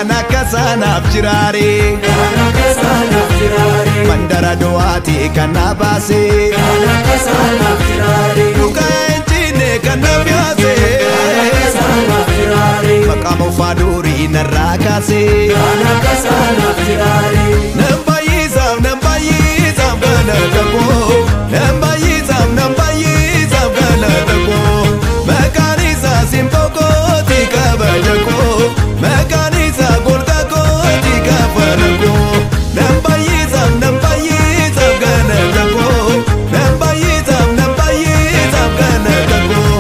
Kan akka sanaaf jiraare Kan akka sanaaf jiraare Mandara du'aati kan na baase Kan akka sanaaf jiraare Luka injine kan na baase Kan akka sanaaf jiraare Maqaa moofaa durii narraa kaase Kan akka sanaaf jiraare Nan baay'isaaf nan baay'isaaf galata koo Nan baay'isaaf nan baay'isaaf galata koo Maqaan isaa simboo kooti kabaja koo Maqaan isaa golgaa kooti kafana koo Nan baay'isaaf nan baay'isaaf galata koo Nan baay'isaaf nan baay'isaaf galata koo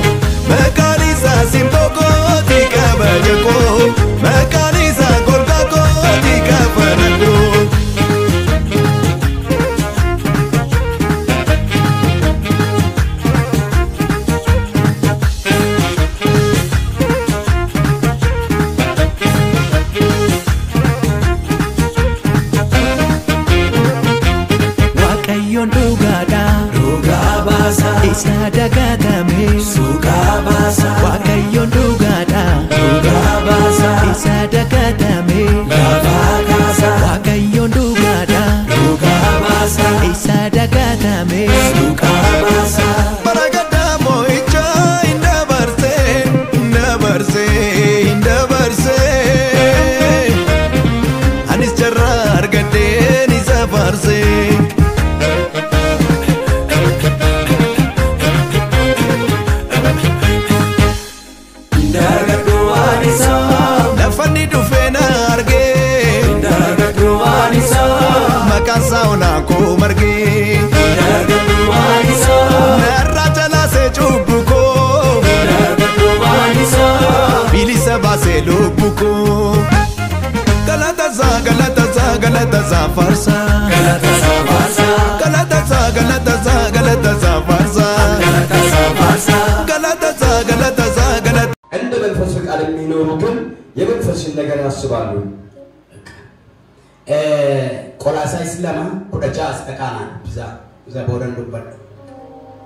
Maqaan isaa simboo kooti kabaja koo Maqaan isaa golgaa kooti kafana koo Waaqayyoon dhugaadha Dhugaa baasa isa dagatame Suuqaa baasa Waaqayyoon dhugaadha Dhugaa baasa isa dagatame Lafaa kaasa Waaqayyoon dhugaadha Dhugaa baasa isa dagatame Suuqaa baasa Bara gaddaa moo'icha hin dabarse hin dabarse hin dabarse Anis carraa argadheen isa faarse. Dargaggoo waan isaa Lafanni dhufee na argee Dargaggoo waan isaa maqaan isaa onaan koo margee Dargaggoo waan isaa narraa calaasee cubbu koo Dargaggoo waan isaa bilisa baasee lubbu koo galatasaa galatasaa galatasaa faarsaa Galatasaa faarsaa galatasaa galatasaa galatasaa faarsaa Galatasaa faarsaa galatasaa galatasaa galata እንደ መንፈስ ፈቃድ የሚኖሩ ግን የመንፈስን ነገር ያስባሉ። Qolaasaayis 2:16 as dhaqaanaan dubbisa. Isa boodan dubbadha.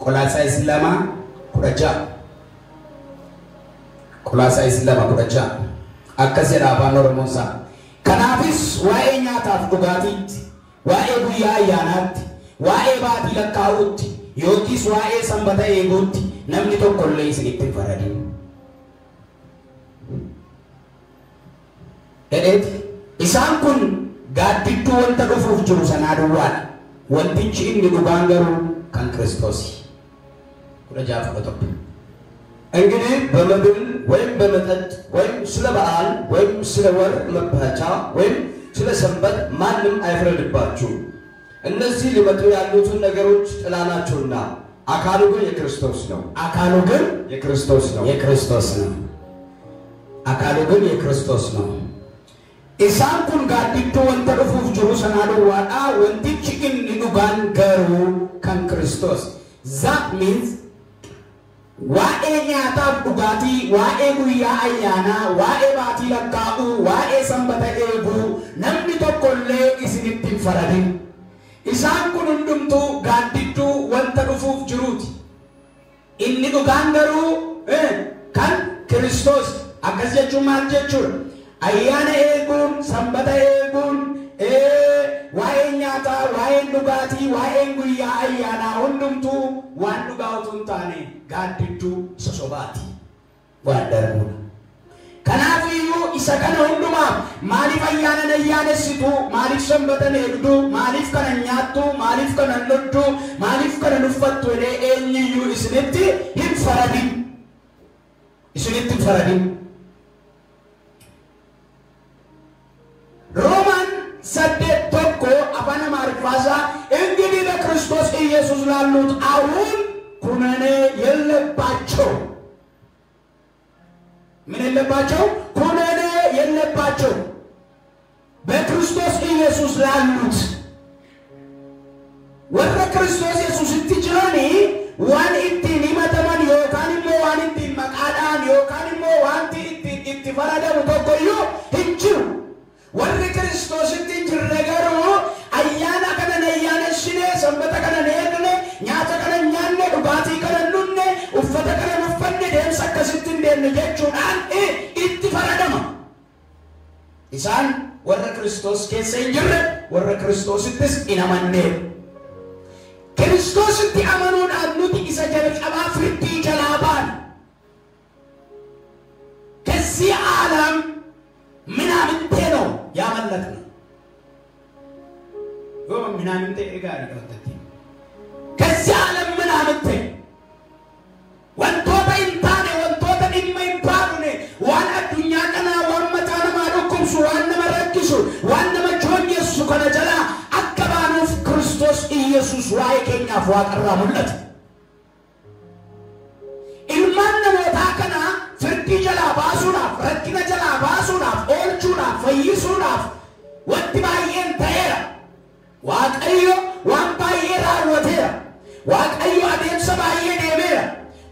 Qolaasaayis 2:16. Qolaasaayis 2:16. Akkas jedha afaan Oromoon isaa. Kanaafis waa'ee nyaataaf dhugaatiitti, waa'ee guyyaa ayyaanaatti, waa'ee baatii lakkaa'uutti yookiis waa'ee sanbata eeguutti namni tokko illee isinitti hin faradin. Jedheeti isaan kun gaaddidduu wanta dhufuuf jiru sanaa duwwaadha. Wantichi inni dhugaan garuu kan Kiristoosi. 16:17. እንግዲህ በመብል ወይም በመጠጥ ወይም ስለ በዓል ወይም ስለ ወር መባቻ ወይም ስለ ሰንበት ማንም አይፍረድባችሁ። እነዚህ ሊመጡ ያሉትን ነገሮች ጥላ ናቸውና አካሉ ግን የክርስቶስ ነው። አካሉ ግን የክርስቶስ ነው። የክርስቶስ ነው። አካሉ ግን የክርስቶስ ነው። Isaan kun gaaddidduu wanta dhufuuf jiru sanaa duwwaadha. Wantichi inni dhugaan garuu kan Kiristoos. That means waa'ee nyaataaf dhugaatii, waa'ee guyyaa ayyaanaa, waa'ee baatii lakkaa'uu, waa'ee sanbata eeguu namni tokko illee isinitti hin faradin. Isaan kun hundumtuu gaaddidduu wanta dhufuuf jiruuti. Inni dhugaan garuu kan Kiristoos. Akkas jechuun maal jechuudha? Ayyaana eeguun, sanbata eeguun, waa'ee nyaataa, waa'een dhugaatii, waa'een guyyaa ayyaanaa hundumtuu waan dhugaa utuu hin taane gaaddidduu sosobaati. Waan darbuudha. Kanaaf iyyuu isa kana hundumaaf maaliif ayyaana ayyaanessitu, maaliif sanbata eegdu, maaliif kana nyaattu, maaliif kana dhugdu, maaliif kana uffattu jedhee eenyuyyuu isinitti hin faradin. Isinitti hin faradin. ሮማን 8:1 afaan Amaariffaasaa እንግዲህ በክርስቶስ ኢየሱስ ላሉት አሁን ኩነኔ የለባቸው። ምን የለባቸው? ኩነኔ የለባቸው። በክርስቶስ ኢየሱስ ላሉት warra Kiristoos Yesuusitti jiranii waan ittiin himataman yookaan immoo waan ittiin maqaadhaan yookaan immoo wanti ittiin itti faradamu tokkoyyuu hin jiru. Warri Kiristoositti hin jirre garuu ayyaana kana ayyaanessine, sanbata kana eegne, nyaata kana nyaanne, dhugaatii kana dhunne, uffata kana uffanne, deemsa akkasitti hin deemne jechuudhaan itti faradama. Isaan warra Kiristoos keessa hin jirre, warra Kiristoosittis hin amanneef. Kiristoositti amanuudhaan nuti isa jalqabaa firdii jalaa baana. ከዚህ ዓለም ምናምንቴ ነው ያመለጥነው። ምናምንቴ ጋር ከዚህ ዓለም ምናምንቴ wantoota hin taane, wantoota dhimma hin baafne, waan addunyaa kanaa, waan mataa namaa dhukkubsu, waan nama rakkisu, waan nama joonjessu kana jalaa akka baanuuf Kiristoos Iyesuus waa'ee keenyaaf waaqarraa mul'ate. Ilmaan namootaa kana firdii jalaa baasuudhaaf, rakkina jalaa baasuudhaaf, oolchuudhaaf, fayyisuudhaaf wanti baay'een ta'eera. Waaqayyo waan baay'ee raawwateera. Waaqayyo adeemsa baay'ee deemeera.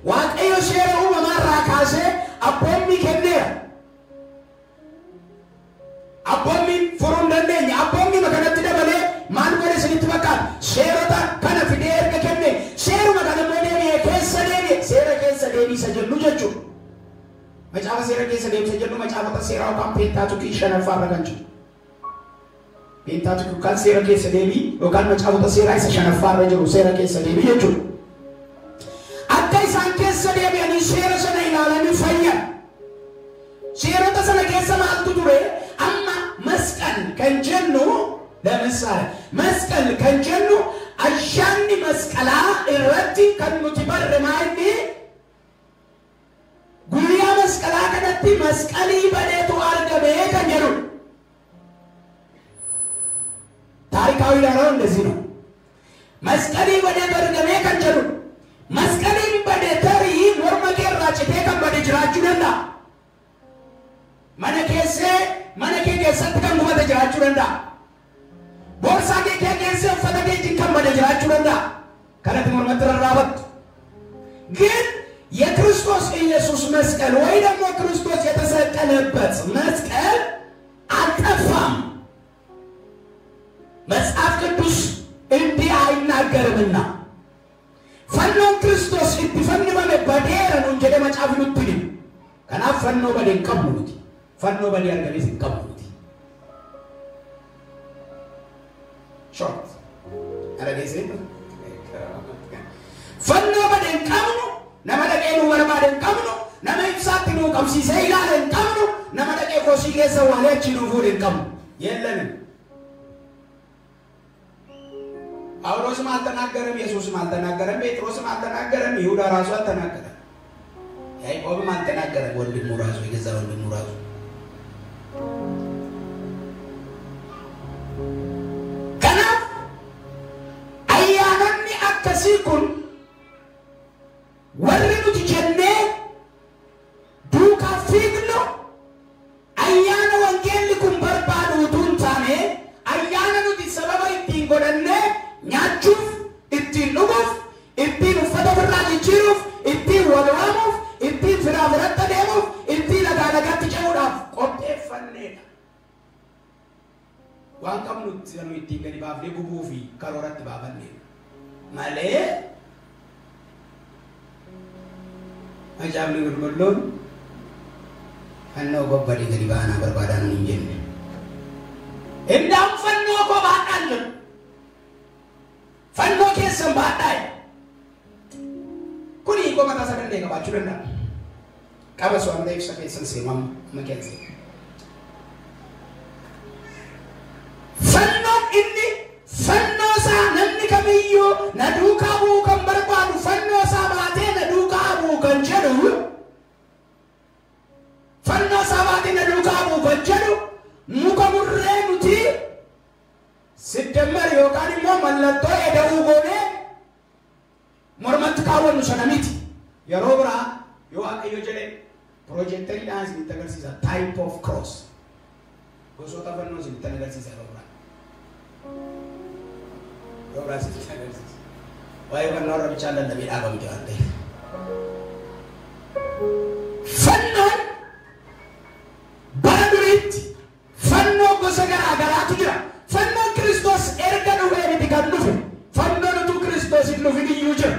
Waaqayyo seera uumamaarraa kaasee abboommii kenneera. Abboommiin furuu hin dandeenye. Abboommii kanatti dabalee maal godhe isinitti fakkaata? Seerota kana fidee erga kenne, seeruma kana immoo deebi'ee keessa deebi'e, seera keessa deebiisa jennu jechuudha. Macaafa seera keessa deebisa jennu macaafota seeraa yookaan Peentaatukii shanaffaarra kan jiru. Peentaatukii yookaan seera keessa deebii yookaan macaafota seeraa isa shanaffaarra jiru seera keessa deebii jechuudha. Akka isaan keessa deebi'anii seera sana ilaalanii fayyan. Seerota sana keessa maaltu ture? Amma መስቀል kan jennu, ለምሳሌ መስቀል kan jennu ayyaanni masqalaa irratti kan nuti barre maali? Guyyaa masqalaa kanatti masqalii badeetu argame kan jedhu. ታሪካዊ ዳራው እንደዚህ ነው። Masqalii badeetu argame kan jedhu. Masqaliin bade tarii morma kee irraa citee kan bade jiraachuu danda'a. Mana keessee, mana kee keessatti kan gubate jiraachuu danda'a. Boorsaa kee keessee uffata kee wajjin kan bade jiraachuu danda'a. Kanatti mormatti rarraabattu. ግን የክርስቶስ ኢየሱስ መስቀል ወይ ደግሞ ክርስቶስ የተሰቀለበት መስቀል አልጠፋም። መጽሐፍ ቅዱስ እንዲህ አይናገርምና fannoon Kiristoos itti fannifame badeera nuun jedhe macaafni nutti hima. Kanaaf fannoo badee hin qabnu nuti. Fannoo badee argamees hin qabnu nuti. Short. Dhageessee? Fannoo badee hin qabnu, nama dhaqee nu barbaade hin qabnu, nama ibsaatti nu qabsiisee ilaale hin qabnu, nama dhaqee kosii keessa waalee achi nu fuudhe hin qabnu. የለንም። ጳውሎስም አልተናገረም፣ ኢየሱስም አልተናገረም፣ ጴጥሮስም አልተናገረም፣ ይሁዳ ራሱ አልተናገረም፣ ያዕቆብም አልተናገረም። ወንድሙ ራሱ፣ የገዛ ወንድሙ ራሱ። Kanaaf ayyaanonni akkasii kun warri nuti jennee duukaa fiignu ayyaana wangeelli kun barbaadu utuu hin taane, ayyaana nuti sababa ittiin godhannee nyaachuuf, ittiin dhuguuf, ittiin uffata ofirraa jijjiiruuf, ittiin wal waamuuf, ittiin firaa firatti adeemuuf, ittiin lagaa lagaatti ce'uudhaaf qopheeffannedha. Waan qabnu nu ittiin gadi baafnee gubuu fi karooratti baafannedha. Malee macaafni qulqulluun fannoo gobbadee gadi baanaa barbaadaa nuun hin jenne. Indaan fannoo koo baadhaan jedhu. Fannoo keessan baadhaa. Kun hiikoo mataa isaa danda'e qabaachuu danda'a. Qaba waan ta'eef isa keessan seemamu amma keessa. Fannoon inni fannoo isaa namni kamiyyuu na duukaa bu'uu kan barbaadu fannoo isaa baatee na duukaa bu'uu kan jedhu, fannoo isaa baatee na duukaa bu'uu kan jedhu, muka murree nuti siddemmar yookaan immoo mallattoo eda'uu goonee mormatti kaawwannu sana miti. Yeroo biraa yoo Waaqayyo jedhe piroojeekteriidhaan isinitti agarsiisa, type of cross, gosoota fannoo isinitti agarsiisa yeroo biraa. Yeroo biraa isinitti agarsiisa. Waa'ee fannoo irra bichaan lallabee dhaabamte waan ta'eef. Fannoon bara duriitti fannoo gosa garaa garaatu jira. Fannoon Kiristoos erga dhufee miti kan dhufe. Fannoon utuu Kiristoos hin dhufin iyyuu jira.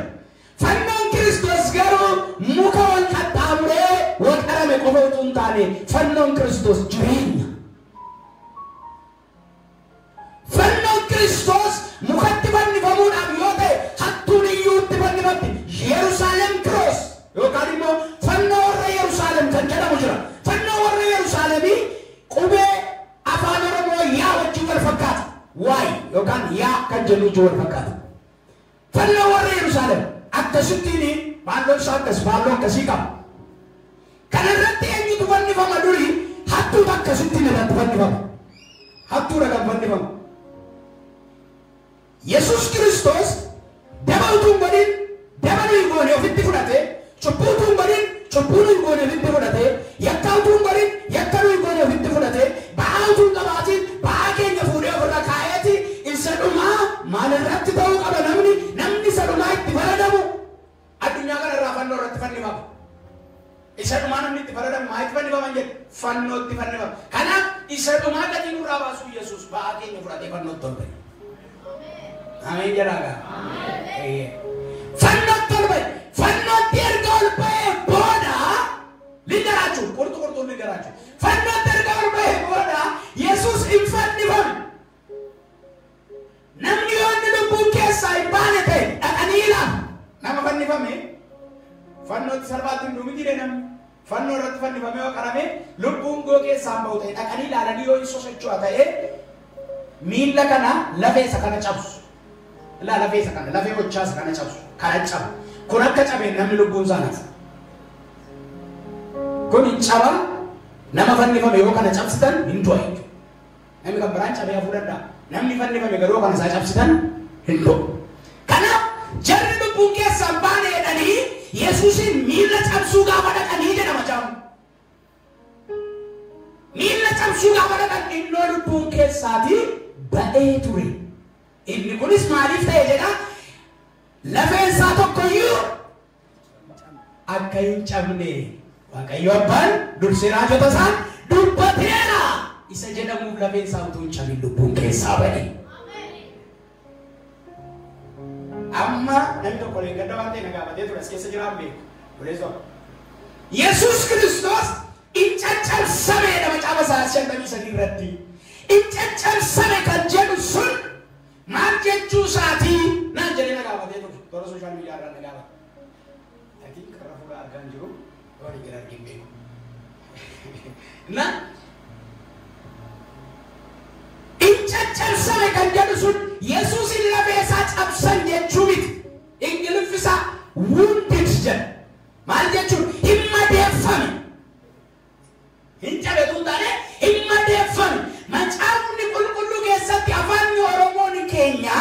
Fannoon Kiristoos garuu muka wal qaxxaamuree wal qarame qofa utuu hin taane, fannoon Kiristoos jireenya. hojjennu ijoo wal fakkaata. Fannoo warra Yerusaalem akkasittiin baalloon isaa akkas baalloo akkasii qaba. Kana irratti eenyutu fannifama durii hattuutu akkasittiin irratti fannifama. Hattuudha kan fannifamu. Yesuus Kiristoos daba utuu hin godhin daba nuyi goone ofitti fudhate, cubbuu utuu hin godhin cubbuu nuyi goone ofitti fudhate, yakka utuu hin godhin yakka nuyi goone ofitti fudhate, ba'aa utuu hin qabaatin ba'aa keenya fuudhee ofirra kaa'eeti isa dhumaa maal irratti ta'uu qaba namni namni isa dhumaa itti faradamu addunyaa kana irraa fannoo irratti fannifama. Isa dhumaa namni itti faradamu maa itti fannifaman jedhu fannootti fannifama. Kanaaf isa dhumaa gatii nurraa baasuu Yesuus ba'aa keenya fudhatee fannootti ol ba'e. Ameen jedhaa gaa. Fannootti ol ba'e. Fannootti erga ol ba'ee booda lingaraachuu qurxu qurxuun lingaraachuu. Fannootti erga ol ba'ee booda Yesuus hin fannifame. Namni yoo inni lubbuun keessaa hin baane ta'e dhaqanii ilaalu. Nama fannifame fannootti salphaatti hin dhumin jedhee namni. Fannoo irratti fannifamee yoo qarame lubbuun goo keessaa hin ba'u ta'e dhaqanii ilaalanii yoo hin sosocho'a ta'e miilla kana lafee isa kana cabsu. Ilaa lafee isa kana lafee hochaa isa kana cabsu. Kana caba. Kun akka cabeen namni lubbuun isaa nafu. Kun hin caba nama fannifame yoo kana cabsitan hin du'a jechuudha. Namni kan biraan cabee hafuu danda'a. Namni fannifame garuu kana isaa cabsitan hin du'u. Kanaaf jarri lubbuun keessaa hin baane jedhanii Yesuusin miilla cabsuu gaafa dhaqanii jedhama jaamu. Miilla cabsuu gaafa dhaqan innoo lubbuun keessaatii ba'ee ture. Inni kunis maaliif ta'e jedha? Lafeen isaa tokkoyyuu akka hin cabne Waaqayyo Abbaan dursee raajota isaan dubbateera. Isa jedhamuuf lafeen isaa utuu hin cabin lubbuun keessaa ba'e. Amma namni tokko leengadda waan ta'e na gaafatee ture as keessa jiraan beeku. Buleessoo. Yesuus Kiristoos hin caccabsameedha macaafa isaa 53 irratti. Hin caccabsame kan jedhu sun maal jechuu isaatii naan jedhee na gaafatee ture. Toora sooshaal miidiyaa irraa na gaafate. I think karra fuula argaa hin jiru. Waan hin argin beeku. Na hin caccabsame kan jedhu sun Yesuusin lafee isaa cabsan jechuu miti. Ingiliffi isaa wounded jedha. Maal jechuun hin madeeffame. Hin cabe tun taane hin madeeffame. Macaafni qulqulluu keessatti afaan Oromoon keenya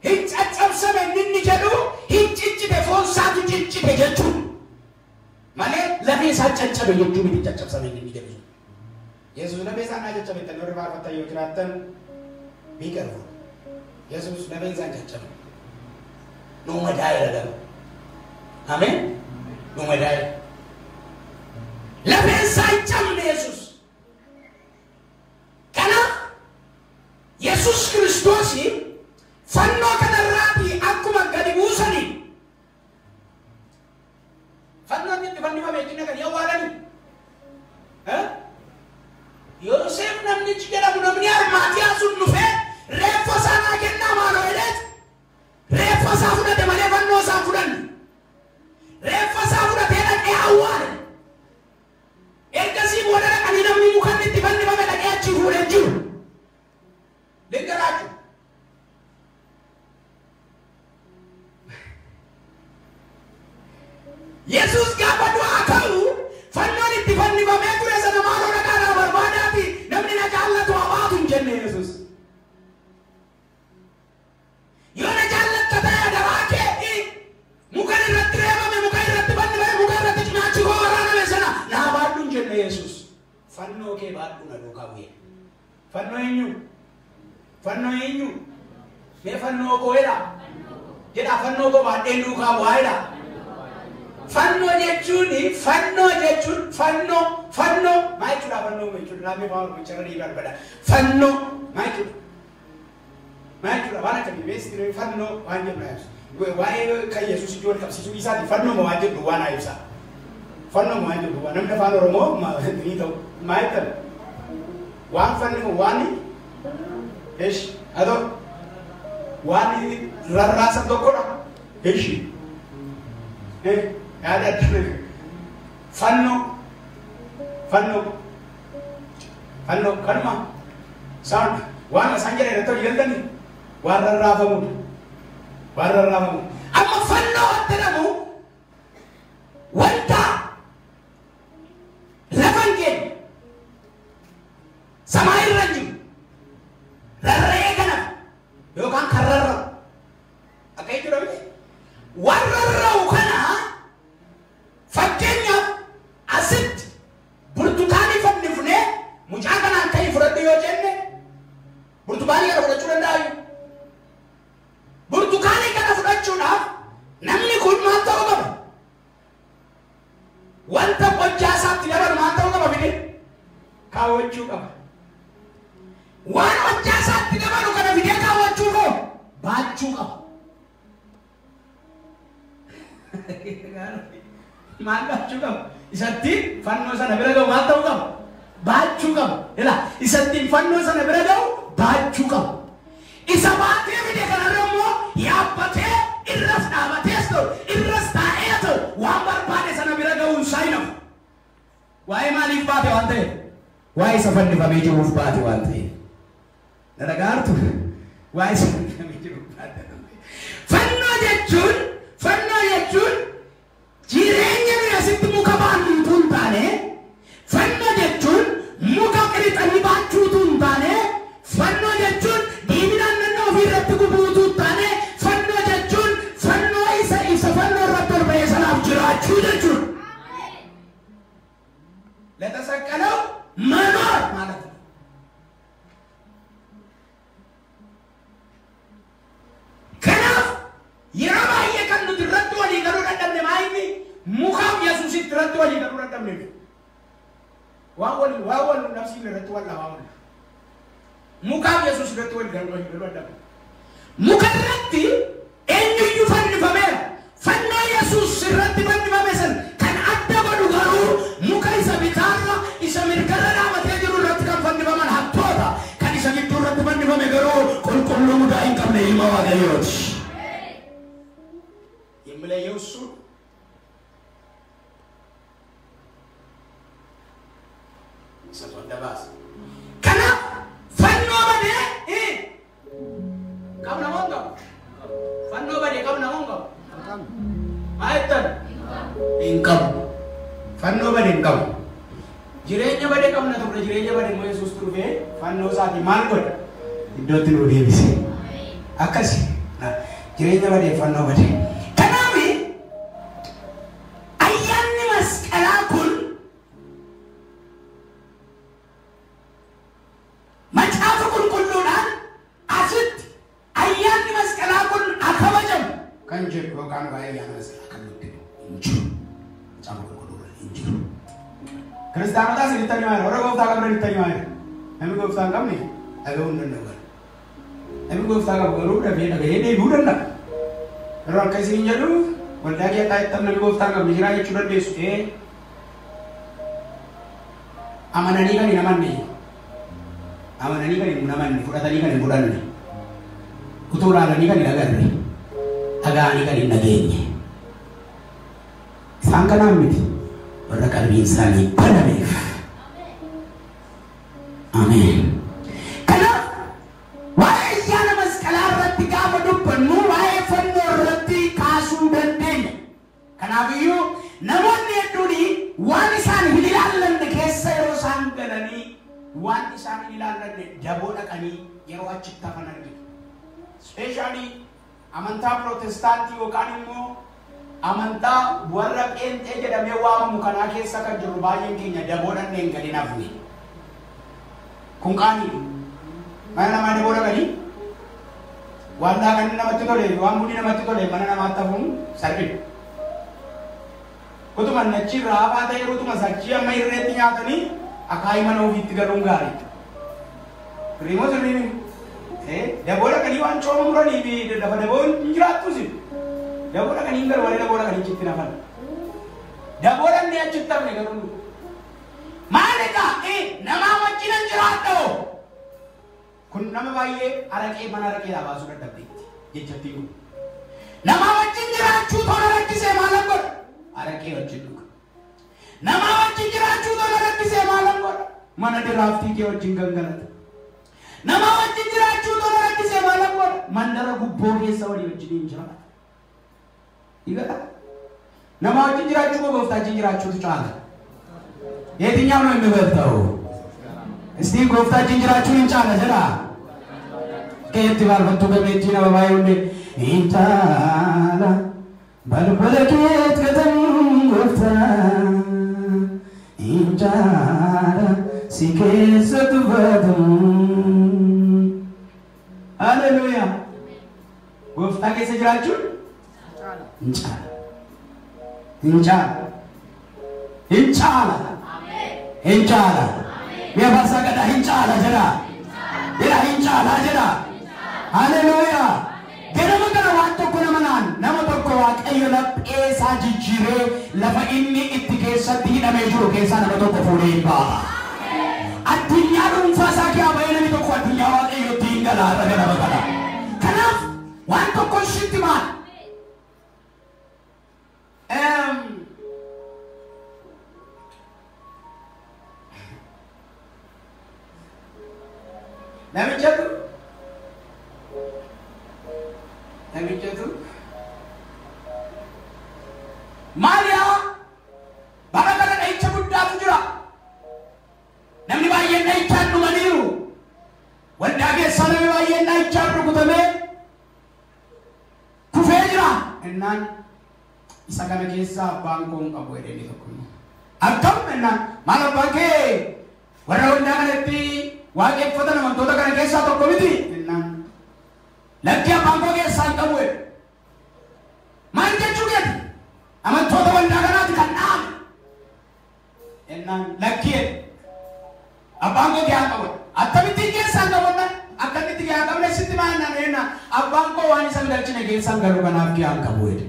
hin caccabsame inni jedhu hin ciccite foon isaatu ciccite jechuudha. Malee lafee isaa caccabe jechuu miti caccabsame inni jedhu. Yesuus lafee isaa naa caccabe tan warri faarfattan yoo jiraattan beekarfu. Yesuus lafeen isaa caccabe. Nuu madaa'eera garuu. Ameen. Nuu madaa'eera. Lafeen isaa hin cabne Yesuus. Kanaaf Yesuus Kiristoos fannoo kanarraatii akkuma gadi buusanii fannoon itti fannifame jechuun kan awwaalanii. Yoosef namnichi jedhamu namni Armaatiyaa sun dhufee reeffa isaa naa kennaa maaloo jedheet reeffa isaa fudhate malee fannoo isaa hin fudhanne. Reeffa isaa fudhatee dhaqee awwaale. Ergasii booda dhaqanii namni muka itti fannifame dhaqee achi fuudhee jiru. Lingaraachuu. Yesuus gaafa du'aa ka'u fannoon itti fannifamee ture sana maaloo dhaqaa naa barbaadaati namni na jaallatu haa baatu hin jenne Yesuus. Yoo na jaallatta ta'e adaraa kee muka irratti reebame muka irratti fannifame muka irratti cinaachi koo waraaname sana naa baadhu hin jenne Yesuus. Fannoo kee baadhu na duukaa bu'e. Fannoo eenyu? Fannoo eenyu? Mee fannoo koo jedhaa? Jedhaa fannoo koo baadheen duukaa bu'aa jedhaa? Fannoo jechuun fannoo jechuun fannoo fannoo maal jechuudha fannoo jechuudha lammii afaan Oromoo irra dhiibaa barbada. Fannoo maal jechuudha? Maal jechuudha waan akkamii beeksisni fannoo waan jedhu naa ibsa. Waa'ee kan Yesuus ijoo wal qabsiisuu isaati fannoo ma waan jedhu waan naa ibsa. Fannoo ma waan jedhu waan namni afaan Oromoo ni ta'u maal jettan? Waan fannifamu waan eesh haa ta'u waan rarraasan tokkodha. Eeshi. Yaada adda fannoo fannoo fannoo kanuma isaan waan isaan jedhan irratti hojii galtanii Waan rarraafamudha. Waan rarraafamudha. Amma fannoo wanti jedhamu wanta lafa hin geenye samaa irra hin jiru rarra'ee kan hafu yookaan kan rarra'u akka jechuudha miti. Waan rarra'u kana fakkeenyaaf asitti burtukaanii fannifnee mucaa kanaan ka'ii fudhadhu yoo jenne burtukaanii kana fudhachuu danda'aa? Burtukaanii kana fudhachuudhaaf namni kun maal ta'uu qaba? Wanta qojjaa isaatti dabalu maal ta'uu qaba fide? Kaawwachuu qaba. Waan hojjaa isaatti dabalu kana fidee kaawwachuu koo baachuu qaba. Maal baachuu qaba? Isatti fannoo sana bira ga'u maal ta'uu qaba? Baachuu qaba. Ilaa isatti fannoo sana bira ga'u baachuu qaba. Isa baatee fide kanarra immoo yaabbatee irras dhaabatees ta'u irras taa'ee ta'u waan barbaade sana bira ga'uun isaa hin hafu. Waa'ee maaliif baate waan ta'eef? Waa'ee isa fannifamee jiruuf baate waan ta'eef. Na dhaga'aartu? Waa'ee isa fannifamee jiruuf baate waan ta'eef. Fannoo jechuun jireenya nuyi asitti muka baannu utuu hin taane, fannoo jechuun muka qirixanii baachuu utuu hin taane, fannoo jechuun diiminaan naannoo ofii irratti gubuu utuu hin taane, fannoo jechuun fannoo isa fannoo irratti ol ba'e sanaaf jiraachuu jechuudha. ለተሰቀለው መኖር ማለት ነው። Kanaaf yeroo baay'ee kan nuti irratti walii galuu dadhabne maa inni mukaaf Yesuusitti irratti walii galuu dadhabne miti. Waan wal nafsiin irratti wal dhabaa oolla. Mukaaf Yesuus irratti walii galuu dadhabne. Muka irratti eenyuyyuu fannifameera. Fannoo Yesuus irratti fannifame san kan adda godhu garuu muka isa bitaarra isa mirgarra dhaabatee jiru irratti kan fannifaman hattoota. Kan isa gidduu irratti fannifame garuu qulqulluu mudaa hin qabne ilma Waaqayyooti. የሚለየው እሱ Kanaaf fannoo badee qabna moo hin qabu? Fannoo badee qabna moo hin qabu? Maa jettan? Hin qabu. Fannoo badee hin qabu. Jireenya badee qabna turre, jireenya badee immoo Yesuus dhufee fannoo isaatiin maal godhe? Iddootti nu deebise. Akkasi jireenya badee fannoo badee. Kanaaf ayyaanni masqalaa kun macaafa qulqulluudhaan asitti ayyaanni masqalaa kun haa kabajamu kan jedhu yookaan waa'ee ayyaana masqalaa kan nutti hin jiru. Macaafa qulqulluudhaan hin jiru. Kiristaanotaas itti himaa jira. Warra gooftaa qabdan itti himaa jira. Namni gooftaa hin qabne dhaga'uu hin danda'u. Namni gooftaa qabu garuu dafee dhaga'ee deebi'uu danda'a. Yeroo akka isin jedhu waldaa keessaa jettan namni gooftaa hin qabne jiraa jechuu dandeessu. Amananii kan hin amanne, amananii kan hin amanne, fudhatanii kan hin fudhanne, utuu ilaalanii kan hin agarre, dhaga'anii kan hin dhageenye. Isaan kanaan miti warra qalbiin isaanii banameef. Ameen. Kanaaf waa'ee ayyaana masqalaa irratti gaafa dubbannu waa'ee fannoo irratti kaasuu dandeenya. Kanaafiyyuu namoonni hedduun waan isaan hin ilaallanne keessa yeroo isaan galanii waan isaan hin ilaallanne daboo dhaqanii yeroo achitti hafan argina. Ispeeshaalii amantaa Pirootestaantii yookaan immoo amantaa warra qeenxee jedhamee waamamu kanaa keessa kan jiru baay'een keenya daboo dhaqnee hin galin hafne. Kun qaaniidha. Mana namaa daboo dhaqanii waan daakanii namatti tole, waan bunni namatti tole mana namaatti hafuun salphina. Utuma achi raafaa ta'e utuma sachii amma irreetti nyaatanii akaayii mana ofiitti galuun gaariidha. Rimoo sirrii daboo dhaqanii waan cooma muranii fi lafa daboon hin jiraattus. Daboo dhaqanii hin galu malee daboo dhaqanii achitti nafan. Daboo dhaqnee achitti hafne garuu. Maal egaa namaa wajjin hin jiraadhu. Kun nama baay'ee araqee mana araqeedhaa baasuu dadhabdeetti jechattiin kun. Namaa wajjin jiraachuu tola rakkisee maalan godha? Araqee wajjin dhuga. Namaa wajjin jiraachuu tola rakkisee maalan godha? Mana diraaftii kee wajjin gangalata. Nama wajjin jiraachuu tola rakkisee maal godha? Mandara gubboo keessa walii wajjin hin jiraatu. Igala. Nama wajjin jiraachuu moo gooftaa wajjin jiraachuutu caala? የትኛው ነው የሚበልጠው? እስቲ gooftaa wajjin jiraachuun hin caala jedha. Keetti balfattu gameettiin ababaa hunde hin caala. Balbala keet gatamuun gooftaa hin caala. Si keessa tuffatamuun. Haleluuyaa. Gooftaa keessa jiraachuun hin caala. Hin caala. Hin caala. Hin caala. Mi'a faarsaa gadhaa hin caala jedha. Jedha hin caala jedha. Haleluuyaa. Ganama kana waan tokko nama naan nama tokko Waaqayyo laphee isaa jijjiiree lafa inni itti keessatti hidhamee jiru keessaa nama tokko fuudhee hin ba'a. Addunyaa dhuunfaa isaa keessaa bahee namni tokko addunyaa Waaqayyootti hin gala har'a ganama kana. Kanaaf waan tokko ishitti maal? Namichatu maaliyaa bara kana dhahicha guddaatu jira. Namni baay'een dhahichaan dhumaniiru. Waldaa keessaa namni baay'een dhahichaan rukutamee kufee jira. Innaan isa kana keessaa abbaan koo hin qabu jedhee inni tokko immoo. Akkam innaan maal abbaan kee warra waldaa kanatti waaqeffatan amantoota kana keessaa tokko miti innaan lakki abbaan koo keessaa hin qabu jedhe. Maal jechuu keeti? Amantoota waldaa kanaati kan dhaabe. Innaan lakki jedhe. Abbaan koo keessaa hin qabu. Akkamittiin keessaa hin qabu innaan akkamitti keessaa hin qabne sitti maal innaan ennaan abbaan koo waan isa hin galchine keessaa hin galu kanaaf keessaa hin qabu jedhe.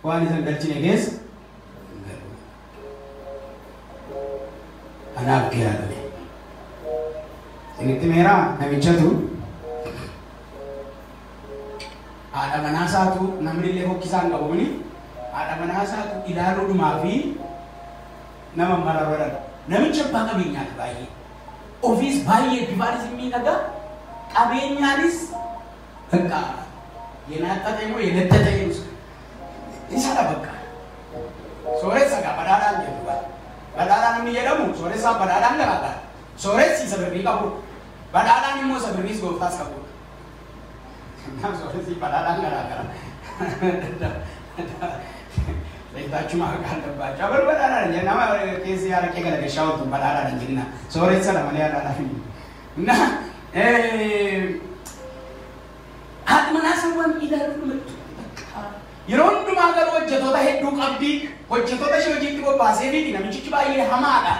Waan isa hin galchine keessa hin galu. Kanaaf keessaa dhume. Isinitti meeraa namichatu haadha manaa isaatu namni illee fokkisaa hin qabu haadha manaa isaatu ilaaluudhumaa fi nama mararoodha. Namichi abbaa qabeenyaati baay'ee. Ofiis baay'ee bifaanis hin miidhagaa qabeenyaanis bakka yenaaxxaxe moo yenettaxe isadha bakka. Sooressa gaa badhaadhaan jedhu bara. Badhaadhaan namni jedhamu sooressaan badhaadhaan garaagara. Sooressi isa birrii qabudha. Badhaadhaan immoo isa birriis gooftaas qabudha. Kanaaf sooressi badhaadhaan garaagara. Leetachuu maal dabbaachaa bal badhaadhaan jenna nama keessi harkee galagashaa ooltu badhaadhaan jenna. Sooressa malee haadhaadhaan hin. Na haati manaa sawwan ilaaluun yeroo hundumaa garuu hojjettoota hedduu qabdi. Hojjettoota ishee hojiitti bobbaasee fi namichichi baay'ee hamaadha.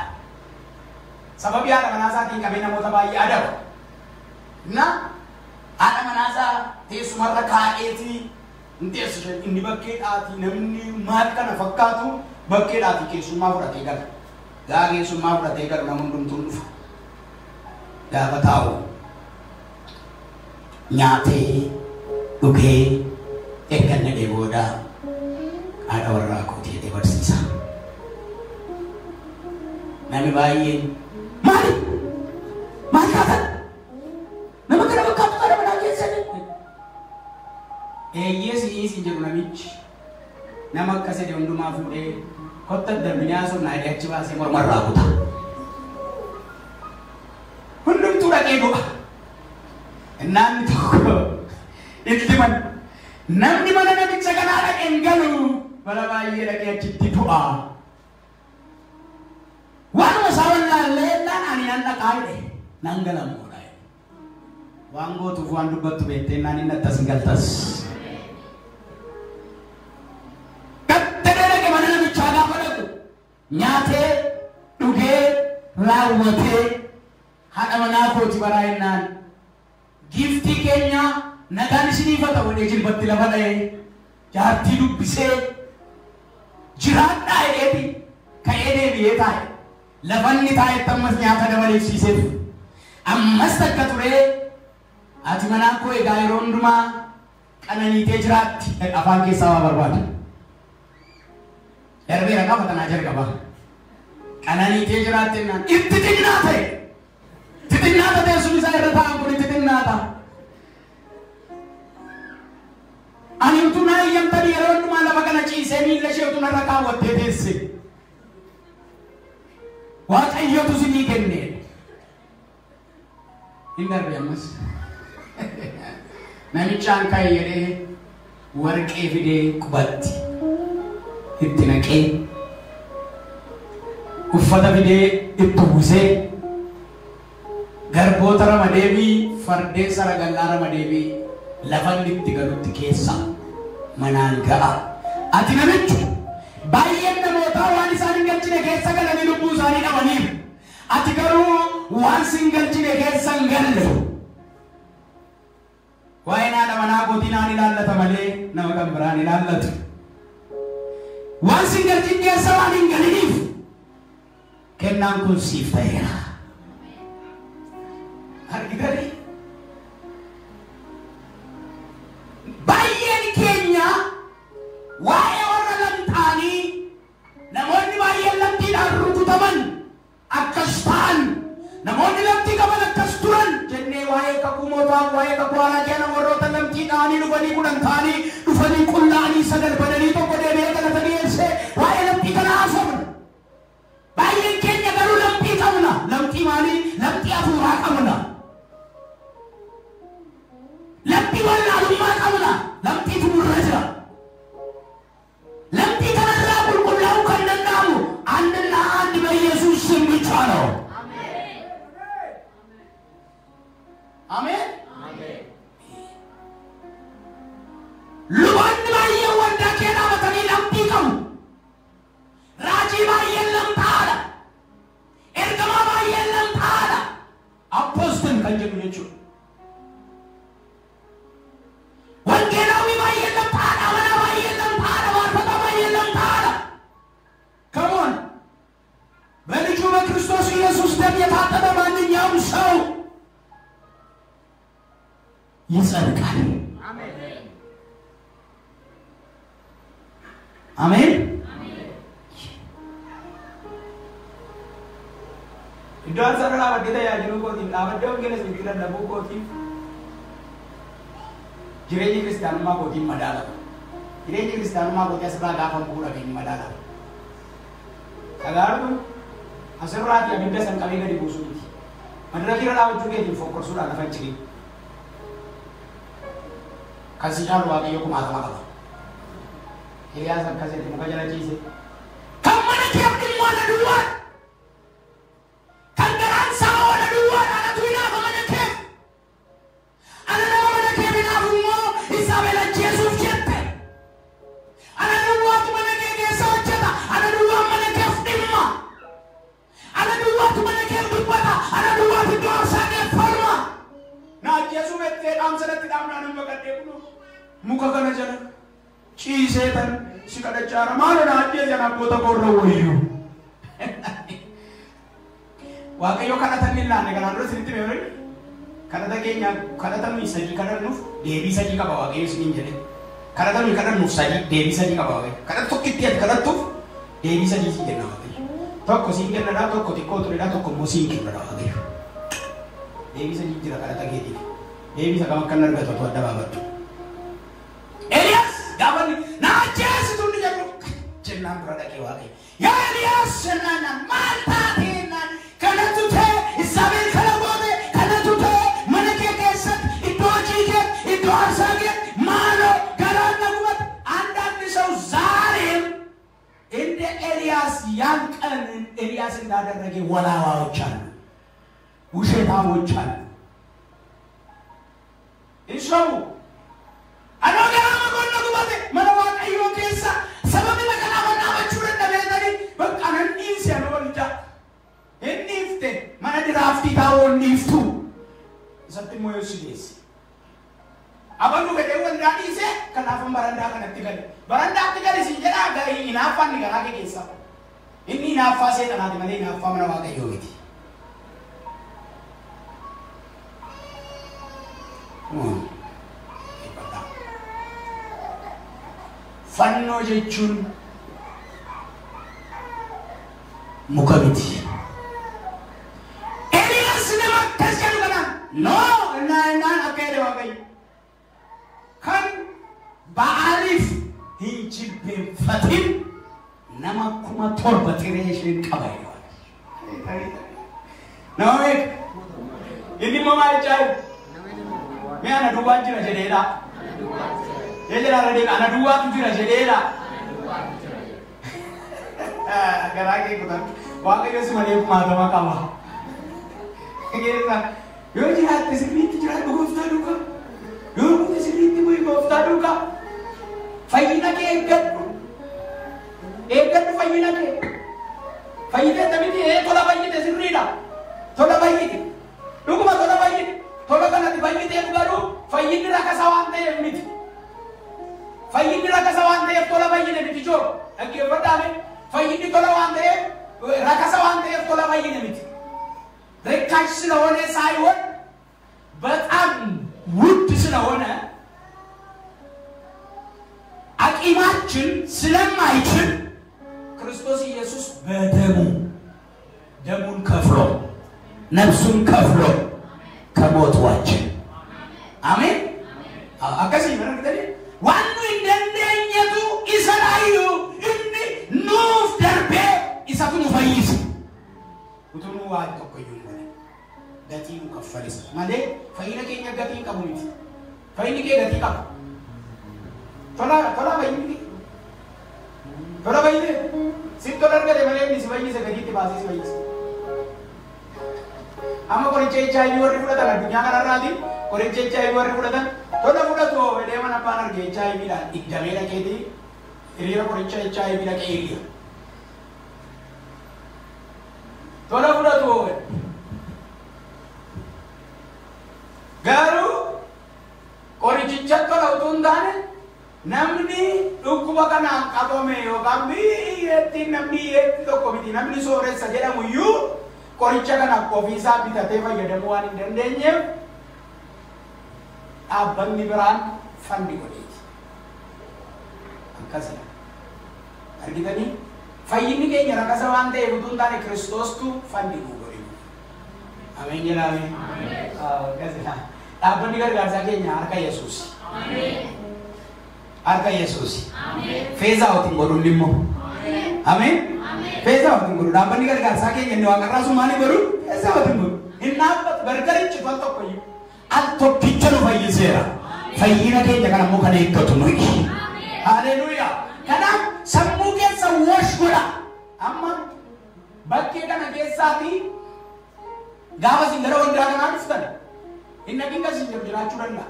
Sababii haadha manaa isaatiin qabee namoota baay'ee adaba. Na haadha manaa isaa teessumarra kaa'eeti hin teessu isheen inni bakkeedhaati namni maal kana fakkaatu bakkeedhaati keessummaa fudhatee gala. Gaafa keessummaa fudhatee galu nama hundumtuun dhufa. Gaafa taa'u nyaatee dhugee erga dhagee booda haadha warraa kootii jedhee barsiisa. Namni baay'een maali? Maal taatan? Nama kana fakkaatu haadha manaa keessanii? Eeyyee si'ii siin jedhu namichi nama akkas jedhe hundumaa fuudhee kotta darbinee haasofnaa jedhee achi baasee mormarraa kuta. Hundumtuu dhaqee du'a. Innaan tokko itti man namni mana namicha kanaa dhaqee hin galu bara baay'ee dhaqee achitti du'a. Waanuma isaa wallaallee innaan ani nan dhaqaa jedhe nan galamuudha. Waan gootuuf waan dubbattu beektee innaan inni attas hin galtas. Gattee dhaqe mana namichaa gaafa dhaqu nyaatee dhugee raawwatee haadha manaa kooti baraa innaan giiftii keenya nagaan isiniif haa ta'u jedhee jilbatti lafa dha'ee jaartii dubbisee jiraadhaa jedheeti ka'ee deebi'ee taa'e. Lafanni taa'etti ammas nyaata dabaleefsiiseef ammas takka turee ati manaa koo egaa yeroo hundumaa qananiitee jiraatti afaan keessaa waa barbaada. Darbeera gaafa tanaa jalqaba. Qananiitee jiraatte naan itti xinnaate. Itti xinnaata teessumni isaa irra taa'an kun itti xinnaata. Ani utuu naa eeyyamtanii yeroo hundumaa lafa kana ciisee miilla ishee utuu narra kaawwattee teesse. Waaqayyotu isinii kenne. Hin darbe ammas. Namichaan ka'e jedhee warqee fidee qubatti itti naqee uffata fidee itti uwwisee garboota ramadeebii fardeen saragallaa ramadeebii lafa inni itti galutti keessa manaan ga'a. Ati namichu baay'een namootaa waan isaan hin galchine keessa galanii lubbuu isaanii dhabaniiru. Ati garuu waan si hin galchine keessa hin galle. Waa'ee haadha manaa kootii naan ilaallata malee nama kan biraan ilaallatu. Waan si hin galchine keessa waan hin galiniif kennaan kun siif ta'eera. Argitanii? Baay'een keenya waa'ee warra lamxaanii namoonni baay'een lamxiidhaan rukutaman akkas ta'an namoonni lamxii qaban akkas turan jennee waa'ee kakuu mootaa waa'ee kakuu haaraa keenya warroota lamxii dha'anii dhufanii 10 ta'anii dhufanii qullaa'anii 9 badanii tokko deebi'ee galata dhiyeessee waa'ee lamxii kana haasofna. Baay'een keenya garuu lamxii qabna. Lamxii maalii? Lamxii hafuuraa qabna. Lamxii wallaalummaa qabna. Lamxiitu nurra jira. Lamxii kanarraa qulqullaa'uu kan danda'amu አንድና አንድ በኢየሱስ ስም ብቻ ነው። አሜን። Luboonni baay'een waldaa kee dhaabatanii lamxii qabu. Raajii baay'een lamxaadha. Ergamaa baay'een lamxaadha. Apostle kan jedhu jechuudha. Wangeelaawwi baay'een lamxaadha. Amanaa baay'een lamxaadha. Faarfataa baay'een lamxaadha. Come on. በልጁ በክርስቶስ ኢየሱስ ደም የታጠበ ማንኛውም ሰው ይጸድቃል። አሜን። Iddoo ansarra dhaabbattee tajaajiluu kootiif dhaabaddee wangeela isinitti lallabuu kootiif jireenyi kiristaanummaa kootiin madaalama. Jireenyi kiristaanummaa kootii asirraa gaafa bu'uu dhageenyi madaalama. Dhagaartu asirraati abidda san qabee gadi buusuu miti. Madaraka irra dhaabachuu keetiin fokkorsuudhaan lafa hin jirin. Kan si caalu Waaqayyo kumaatama qaba. Hiriyaas akkas jedhe muka jala ciise. Kan mana kee dhimma na duwwaa. Kan garaan isaa oola duwwaa anatu hinaafa mana kee. Ana nama mana kee hinaafu immoo Izaabel ajjeesuuf jette. Ana duwwaatu mana kee keessa hojjeta. Ana duwwaan mana keef dhimma. Ana duwwaatu mana keef dubbata. Ana duwwaatu iddoo aarsaa keef falma. Na ajjeesuu beektee dhaamsa natti dhaamnaan hin baqadhee kunoo muka kana jala ciisee tan si kadhachaara maaloo na ajjeesan abboota koorra wayyuu. Waaqayyo kadhatan hin laanne kanaan dura isinitti himee ture. Kadhata keenya kadhata nuyi sadii kadhannuuf deebii sadii qaba Waaqayyo isiniin jedhe. Kadhata nuyi kadhannuuf sadii deebii sadii qaba Waaqayyo. Kadhata tokkitti ati kadhattuuf deebii sadii sii kenna Waaqayyo. Tokko siin kennadha, tokko xiqqoo turedha, tokko immoo siin kennadha Waaqayyo. Deebii sadii jira kadhata keetiif. Deebii isa kam akka inni argatu otoo adda baafattu. Eliyaas gaafa inni na ajjeesitu inni jedhu jennaan bira dhaqee Waaqayyo. Yaa Eliyaas jennaan maal taate jennaan kanatu ta'e Izaabel kana goote kanatu ta'e mana kee keessatti iddoo hojii kee iddoo aarsaa kee maaloo garaan na gubate. አንዳንድ ሰው ዛሬም እንደ ኤልያስ ያን ቀን ኤልያስ እንዳደረገ ወላዋዎች አሉ፣ ውሸታሞች አሉ። Hin Anoo garaa magoon na gubate mana Waaqayyoo keessa sababi maqaa dhaabachuu dadhabeetanii bakka nan dhiise anoo waldaa. Hin dhiifte mana diraaftii taa'uu hin dhiiftu. Isatti immoo yoo si geesse. Abaluu fedhee waldaa dhiise kanaafan barandaa kanatti gale. Barandaatti gale siin jedhaa gahii hinaaffaan ni garaa kee keessa. Inni hinaaffaa seexanaati malee hinaaffaa mana Waaqayyoo miti. Fannoo jechuun Muka miti. Eliyaas nama akkas jedhu kanaan noo innaan akka jedhe Waaqayyo. Kan Ba'aaliif hin jilbeenfatin nama 7,000 xiree isheen qaba jedhe Waaqayyo. Nama meeqa? Inni immoo maal jechaa jiru? Mee ana duwwaan jira jedheedha. Ee jedhaa irra deebi'a. Ana duwwaatu jira jedheedha. Garaa kee kutadhu. Waaqayyo si malee kumaatama qaba. Keessa yoo jiraatte sirriitti jiraadhu gooftaa duukaa. Yoo buute sirriitti bu'i gooftaa duukaa. Fayyina kee eeggadhu. Eeggadhu fayyina kee. Fayyiteetta miti ee tola fayyite sirriidha. Tola fayyite. Dhuguma tola fayyite. Tola kanatti fayyiteef garuu fayyinni rakasa waan ta'eef miti. Fayyinni rakasa waan ta'eef tola fayyine miti joo. Dhaggeeffadhaa mee. Fayyinni tola waan ta'eef rakasa waan ta'eef tola fayyine miti. ርካሽ ስለሆነ ሳይሆን በጣም ውድ ስለሆነ አቂማችን ስለማይችል ክርስቶስ ኢየሱስ በደሙ ደሙን ከፍሎ ነፍሱን ከፍሎ ከሞት ዋጀን። አሜን። አከሲ መረግተኒ ዋኑ እንደንደኘቱ ኢሰራዩ እኒ ኑፍ ደርቤ ኢሰቱ ኑፈይስ utuu waan tokko iyyuu hin godhin gatii nu kaffalisa malee fayyina keenya gatii hin qabu miti. Fayyinni kee gatii qaba. Tola tola fayyinni kee. Tola fayyine si tola argate malee inni si fayyise gatiitti baasee si fayyise. Amma qoricha HIV warri fudhatan addunyaa kanarraati qoricha HIV warri fudhatan tola fudhatu jedhee mana abbaan arge HIV dhaan iddamee dhaqeeti hiriira qoricha HIV dhaqee hiriira. Tola fudhatu garuu qorichicha tola utuu hin taane namni dhukkuba kanaan qabame yookaan biyyattiin namni hiyyeetti tokko miti namni sooressa jedhamu iyyuu qoricha kana ofiisaa bitatee fayyadamuu waan hin dandeenyeef dhaabbanni biraan fandi godheeti. Akkasidha. Argitanii? Fayyinni keenya rakasa waan ta'eef utuu hin taane Kiristoostu fandi nuu godhe. Ameen jedhaa mee? Akkasidha. Dhaabbanni gargaarsaa keenya harka Yesuusi. Harka Yesuusi. Feezaa otiin godhuun immoo. Ameen. Feezaa otiin godhu. Dhaabbanni gargaarsaa keenya inni waaqarraa sun maali godhu? Feezaa otiin godhu. Hin dhaabbatu gargar hin citu al tokko iyyuu. Al tokkicha nu fayyiseera. Fayyina keenya kana immoo kan eeggatu nuyi. Haleluuyaa. Kanaaf sammuu keessa wash godha. Amma bakkee kana keessaati gaafa isin gara waldaa kanaa dhuftan hin dhaqin kan isin jedhu jiraachuu danda'a.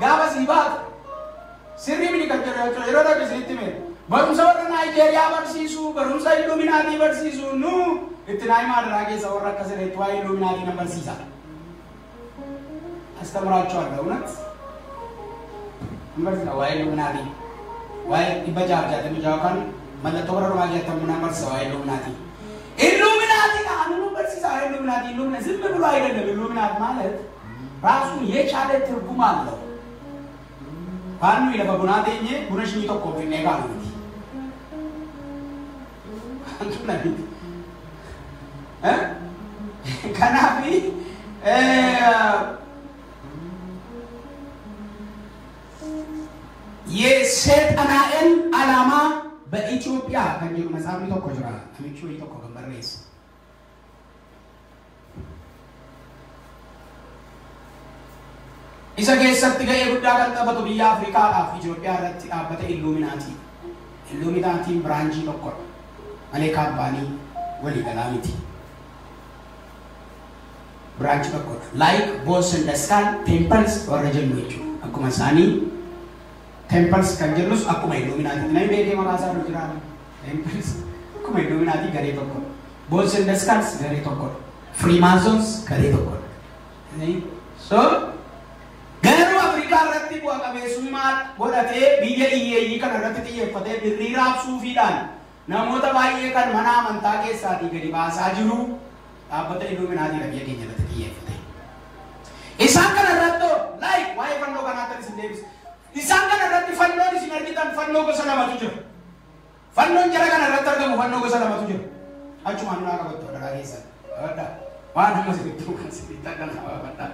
Gaafa isin baatu sirrii miti kan jedhu jechuudha. Yeroo darbe isinitti hime barumsa warra Naayijeeriyaa barsiisu, barumsa Illuminaatii barsiisu nu itti naa himaa adaraa keessa warra akkas jedhetti waa'ee Illuminaatii nan barsiisa. አስተምራቸዋለሁ። እውነት እንበርሳ waa'ee Illuminaatii waa'ee 666 kan mallattoo bara dhumaa keessatti nan barsiisa waa'ee Illuminaatii. Illuminaatii kan nu barsiisa waa'ee Illuminaatii Illumina ዝም ብሎ አይደለም። ኢሉሚናት ማለት ራሱን የቻለ ትርጉም አለው። Waan nuyi lafa bunaa teenye buna shinii tokko finnee kaanu miti. Wantu na miti. Kanaaf የሰጠናኤል ዓላማ በኢትዮጵያ kan jedhu መጽሐፍni tokko jira. Namichi wayii tokko kan barreesse. Isa keessatti ga'ee guddaa kan taphatu biyya Afrikaadhaaf Itoophiyaa irratti dhaabbata Illuminaatii. Illuminaatiin biraanchii tokkodha. Malee kaampaanii waliigalaa miti. Biraanchii tokkodha. Like Boss and Skull Temples warra jennu jechuudha. Akkuma isaanii Temples kan jennus akkuma Illuminaatii. Namni beekee maqaa isaa jira. Temples akkuma Illuminaatii garee tokkodha. Boss and Skulls garee tokkodha. Freemasons garee tokkodha. So garuu Afrikaa irratti bu'a qabeessummaa godhatee biyya hiyyeeyyii kana irratti xiyyeeffatee birrii raabsuufiidhaan namoota baay'ee kan mana amantaa keessaatii gadi baasaa jiru dhaabbata Illuminaatiidha biyya keenya irratti xiyyeeffate. Isaan kana irratti like waa'ee fannoo kanaatti isin deebisa. Isaan kana irratti fannoon isin argitan fannoo gosa lamatu jira. Fannoon jara kana irratti argamu fannoo gosa lamatu jira. Achumaan naa qabattu adaraa keessan. Qabadhaa. Waan amma isinitti dhugan isinitti akka nama qabadhaa.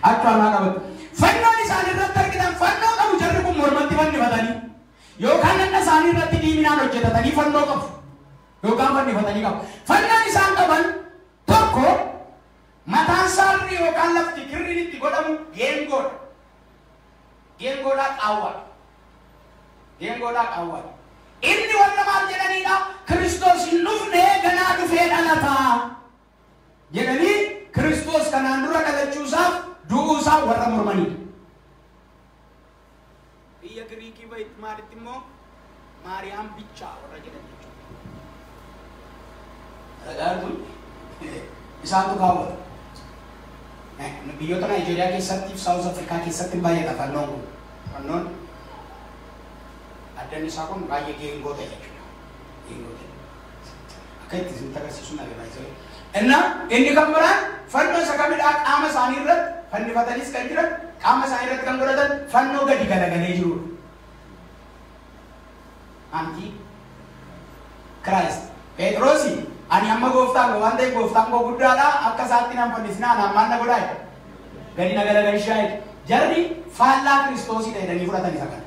Achumaan naa qabattu. Fannoon isaan irratti argitan fannoo qabu jarri kun mormatti fannifatanii yookaan dhaqna isaanii irratti diiminaan hojjetatanii fannoo qabu. Yookaan fannifatanii qabu. Fannoon isaan qaban tokko mataan saarri yookaan lafti kirriin itti godhamu geengoodha. Geengoodhaa qaawwaadha. Geengoodhaa qaawwaadha. Inni warra maal jedhaniidha? Kiristoos hin dhufne ganaa dhufee dhalataa jedhanii Kiristoos kanaan dura dhalachuusaaf du'uusaa warra mormanidha. Biyya Giriikii maalitti immoo Maariyaam bichaa warra jedhan jechuudha. Dhagaatu isaantu kaawwata. Biyyoota Naayijeeriyaa keessatti fi Saawuz Afrikaa keessatti baay'ata fannoon kun. Fannoon addan isaa kun baay'ee geengoo ta'e jechuudha. Geengoo ta'e. Akka itti isinitti agarsiisu na baay'ee. Inna inni kan biraan fannoo isa kamidhaa qaama isaanii irratti fannifataniis kan jiran qaama isaanii irratti kan godhatan fannoo gadi galagalee jirudha. Anti Christ. Phexrosi ani amma gooftaan koo waan ta'eef gooftaan koo guddaadha akka isaatti nan fannisinaa anaan maal na godhaa jedhe. Gadi na galagalchaa jedhe. Jarri faallaa Kiristoosidha jedhanii fudhatan isa kana.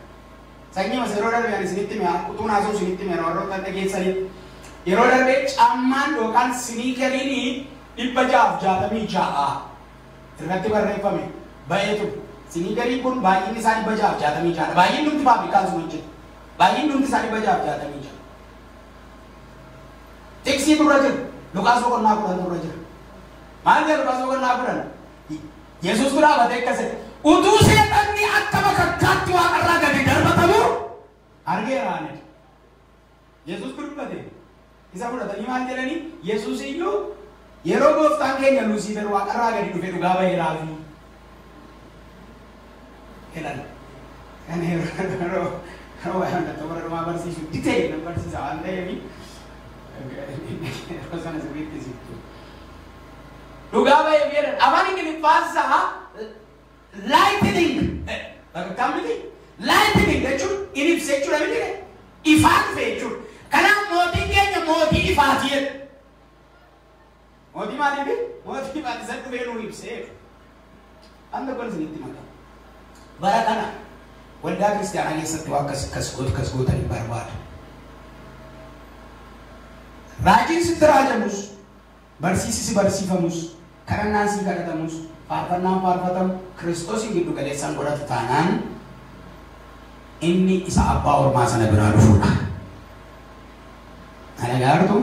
Sanyii mas yeroo darbe ani isinitti hime utuun haasa'u isinitti hime warroota dhageessanii. Yeroo darbe caammaan yookaan siniikeriin 666 irratti barreeffame ba'ee ture. Siniikeriin kun baay'inni isaa 666. Baay'inni nuti faabrikaan sun hojjetu. Baay'inni nuti isaa 666. Tiksii turra jira. Luqaas boqonnaa 10 turra jira. Maal jedha Luqaas boqonnaa 10? Yesuus dura dhaabatee akkas jedhe. Utuu seexanni akka bakakkaatti waaqarraa gadi darbatamu argeera ani. Yesuus dubbate. Isa fudhatanii maal jedhanii? Yesuus iyyuu yeroo gooftaan keenya Luusiifer waaqarraa gadi dhufe dhugaa baheeraafi. Jedhan. Kan yeroo waan warra dhumaa barsiisu ditee nan barsiisa waan ta'eef yeroo sana sirriitti sittu. Dhugaa baheef jedhan. Afaan Ingiliffaansaa lightning bakka miti lightning jechuun in ibsa jechuudha miti ifaa dhufe jechuudha. Kanaaf mootiin keenya mootii ifaati jedhu. Mootii maaliifi? Mootii ifaati isa dhufee nuu ibsee jechuudha. Waan tokkoon isinitti maka. Bara kana waldaa kiristaanaa keessatti waan akkas akkas gootu akkas gootan hin barbaadu. Raajiin sitti raajamus, barsiisi si barsiifamus, kadhannaan si kadhatamus, faarfannaan faarfatamu, Kiristoosiin giddu galeessaan godhatu taanaan inni isa abbaa ormaa sana biraa dhufuudha. Ana gaartu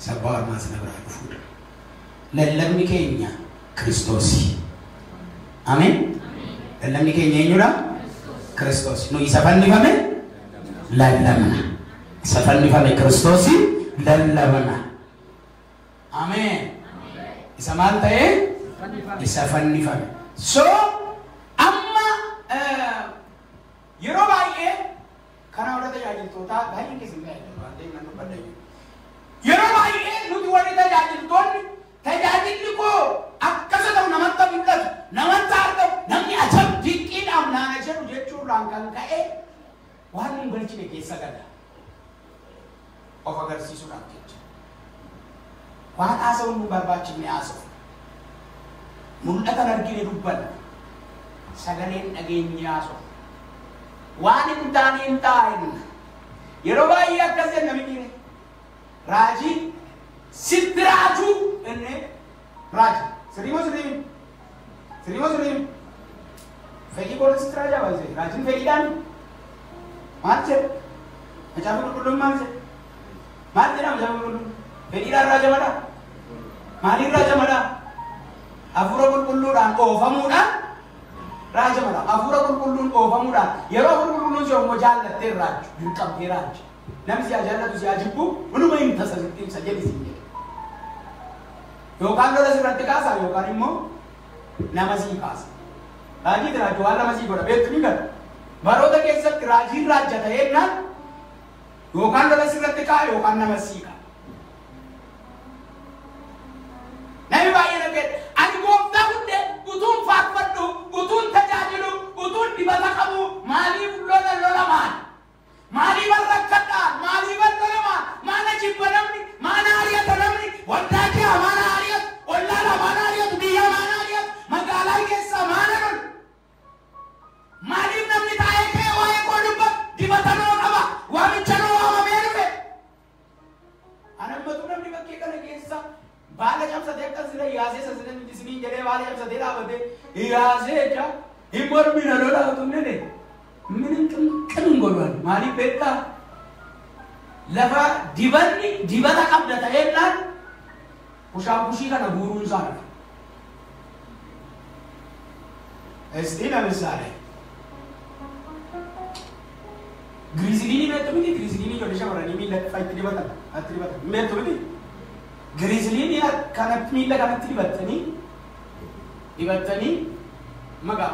isa abbaa ormaa sana biraa dhufuudha. Lallabni keenya Kiristoosi. Ameen. Lallabni keenya eenyudha? Kiristoos. Nu isa fannifame lallabna. Isa fannifame Kiristoosi lallabna. Ameen. Isa maal ta'e? Isa fannifame. So amma yeroo baay'ee kana warra tajaajiltootaa baay'een keessan tajaajilu waan ta'eef nan dubbadha jechuudha. Yeroo baay'ee nuti warri tajaajiltoonni tajaajilli koo akkasa ta'u namatti mul'atu, namatti argamu, namni ajab dinqiidhaaf naana jedhu jechuurraan kan ka'e waan nun galchine keessa gala. Of agarsiisuudhaaf jecha. Waan haasa'uun nu barbaachifne haasa'u. Mul'atan argine dubbanna. Sagaleen dhageenye haasa'u. Waan hin taane hin taa'inna. Yeroo baay'ee akkas jenna miti. Raajii sitti raajuu jennee raaji. Sirrii moo sirrii miti? Sirrii moo sirrii miti? Fedhii koon sitti raajaa baay'isee. Raajiin fedhiidhaan maal jedha? Macaafa qulqulluun maal jedha? Maal jedha macaafa qulqulluun? Fedhiidhaan raajamadhaa? Maaliin raajamadhaa? Hafuura qulqulluudhaan oofamuudhaan raajamadha. Hafuura qulqulluun oofamuudhaan yeroo hafuura qulqulluun si immoo jaallattee raaju, dirqamtee raaju. Namni si haa jaallatu si haa jibbu hunduma hin tasa sitti ibsa jedhi siin jedhe. Yookaan lola sirratti kaasa yookaan immoo nama sii kaasa. Raajiin raajuu waan lama sii godha beektu ni gala. Baroota keessatti raajiin raajja ta'eennaan yookaan lola sirratti ka'a yookaan nama sii ka'a. Namni baay'een akka ani gooftaa hundee utuun faarfadhu, utuun tajaajilu, utuun dibata qabu maaliif lola lolamaan? Maaliif rakkadhaa? Maaliif lolamaan? Maana jibba namni? Maana ari'ata namni? keessa baala cabsatee akkas jira yaasee sasina isiniin jedhee baala cabsatee dhaabatee yaasee jecha hin mormina lola utuu hin ምንም ቅንቅን ጎዷል maaliif beektaa lafa dibanni dibata qabda ta'eennaan kushaankushii kana guuruun isaa dhabe. እስቲ ለምሳሌ ግሪዝሊኒ meettu miti ግሪዝሊኒ ijoollee shamarranii miila itti dibatan itti dibatan meettu miti ግሪዝሊኒ kanatti miila kanatti dibattanii dibattanii magaa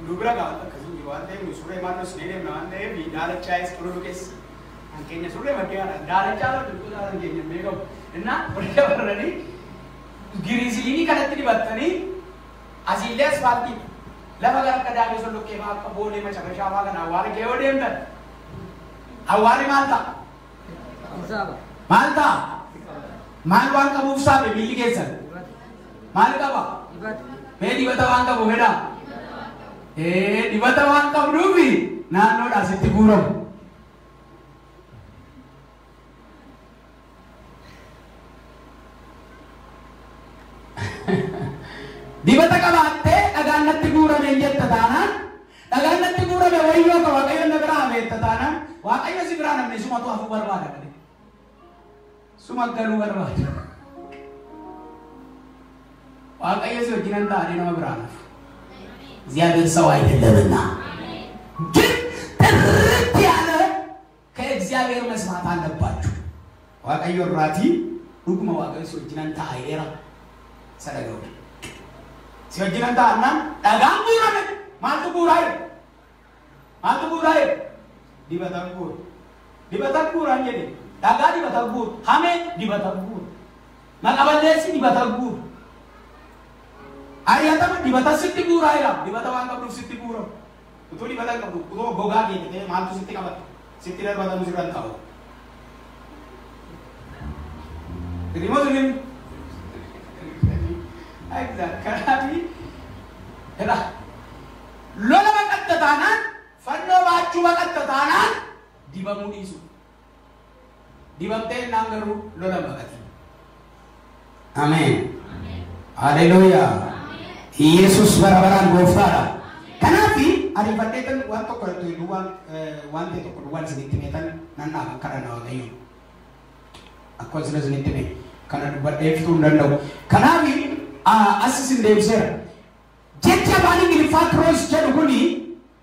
nu bira gaafata akkasiin jiru waan ta'eef nu surree maannoo sinee deemna waan ta'eef daalachaayis cululuqes kan keenya surree maddee daalachaa dubbisaa kan keenya hin beekamu እና warri shamarranii giriiziliinii kanatti dibattanii asiillee asfaaltii lafa gara akka daakee solloqqee fa'aa akka boolee macarrashaa fa'aa kana awwaara kee yoo deemtan awwaarri maal ta'a? Maal ta'a? Maal waan qabuuf saabe miilli keessan? Maal qaba? Mee dibata waan qabu fedhaa? Dibata waan qabduufi naannoodhaa sitti guuramu. Dibata qabaattee dhagaan natti guurame jetta taanaan dhagaan natti guurame wayyoo ka Waaqayyo na biraa hafe jetta taanaan Waaqayyo si biraa namni sumatu hafuu barbaada malee. Suma galuu barbaada. Waaqayyo si wajjinan taa'anii nama biraa hafu. እግዚአብሔር ሰው አይደለምና ግን ጥርት ያለ ከእግዚአብሔር መስማት አለባችሁ። Waaqayyo irraatii dhuguma Waaqayyo si wajjinan taa'eera sadaga'u. Si wajjinan taa'annaan dhagaan guurame maaltu guuraa jedhe? Maaltu guuraa jedhe? Dibata guura. Dibata guuraan jedhe dhagaa dibata guura. Hamee dibata guura. Maqaballeessi dibata guura. Ari'atama dibata sitti guuraa jira. Dibata waan qabduuf sitti guuramu. Utuu dibata hin qabdu utuu gogaa keenya ta'e maaltu sitti qabata? Sitti darbatamu sirra hin taa'u. Dirima sirriin. Kanaaf lola baqatta taanaan fannoo baachuu baqatta taanaan dibamuu dhiisu. Dibamtee innaan garuu lola baqati. አሜን ሃሌሉያ። ኢየሱስ በረበራን gooftaadha. Kanaaf Ariifadheetan waan tokko duwwaan waan ta'e tokko duwwaan isinitti meetan nan dhaaban kadhanna Waaqayyo. Akkuma isin isinitti mee kana dubbadhee fixuu hin danda'u. Kanaaf as isin deebiseera. Jechi afaan Ingiliffaa cross jedhu kuni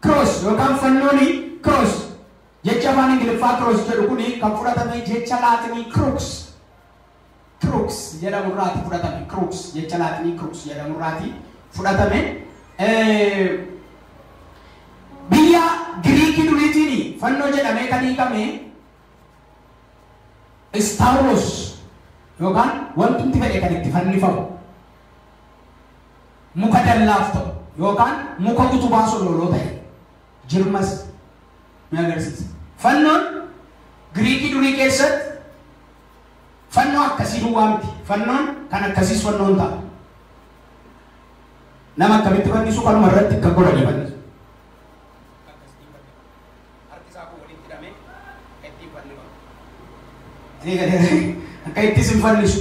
cross yookaan fannooni cross jechi afaan Ingiliffaa cross jedhu kuni kan fudhatame jecha Laatinii crux crux jedhamu irraati fudhatame crux jecha Laatinii crux jedhamu irraati fudhatame. Biyya Giriikii duriitiin fannoo jedhamee kan hiikame Stauros yookaan wantumti fedhe kan itti fannifamu muka dallaaf ta'u yookaan muka utubaa sololoo ta'e jirmas ni agarsiisa. Fannoon Giriikii durii keessatti fannoo akkasii duwwaa miti. Fannoon kan akkasiis fannoon ta'a. Nama akkamitti fannisu kanuma irratti akka godhanii fannisu. Harki isaa kun walitti hidhamee akka ittiin fannifamu. Akka ittis hin fannisu.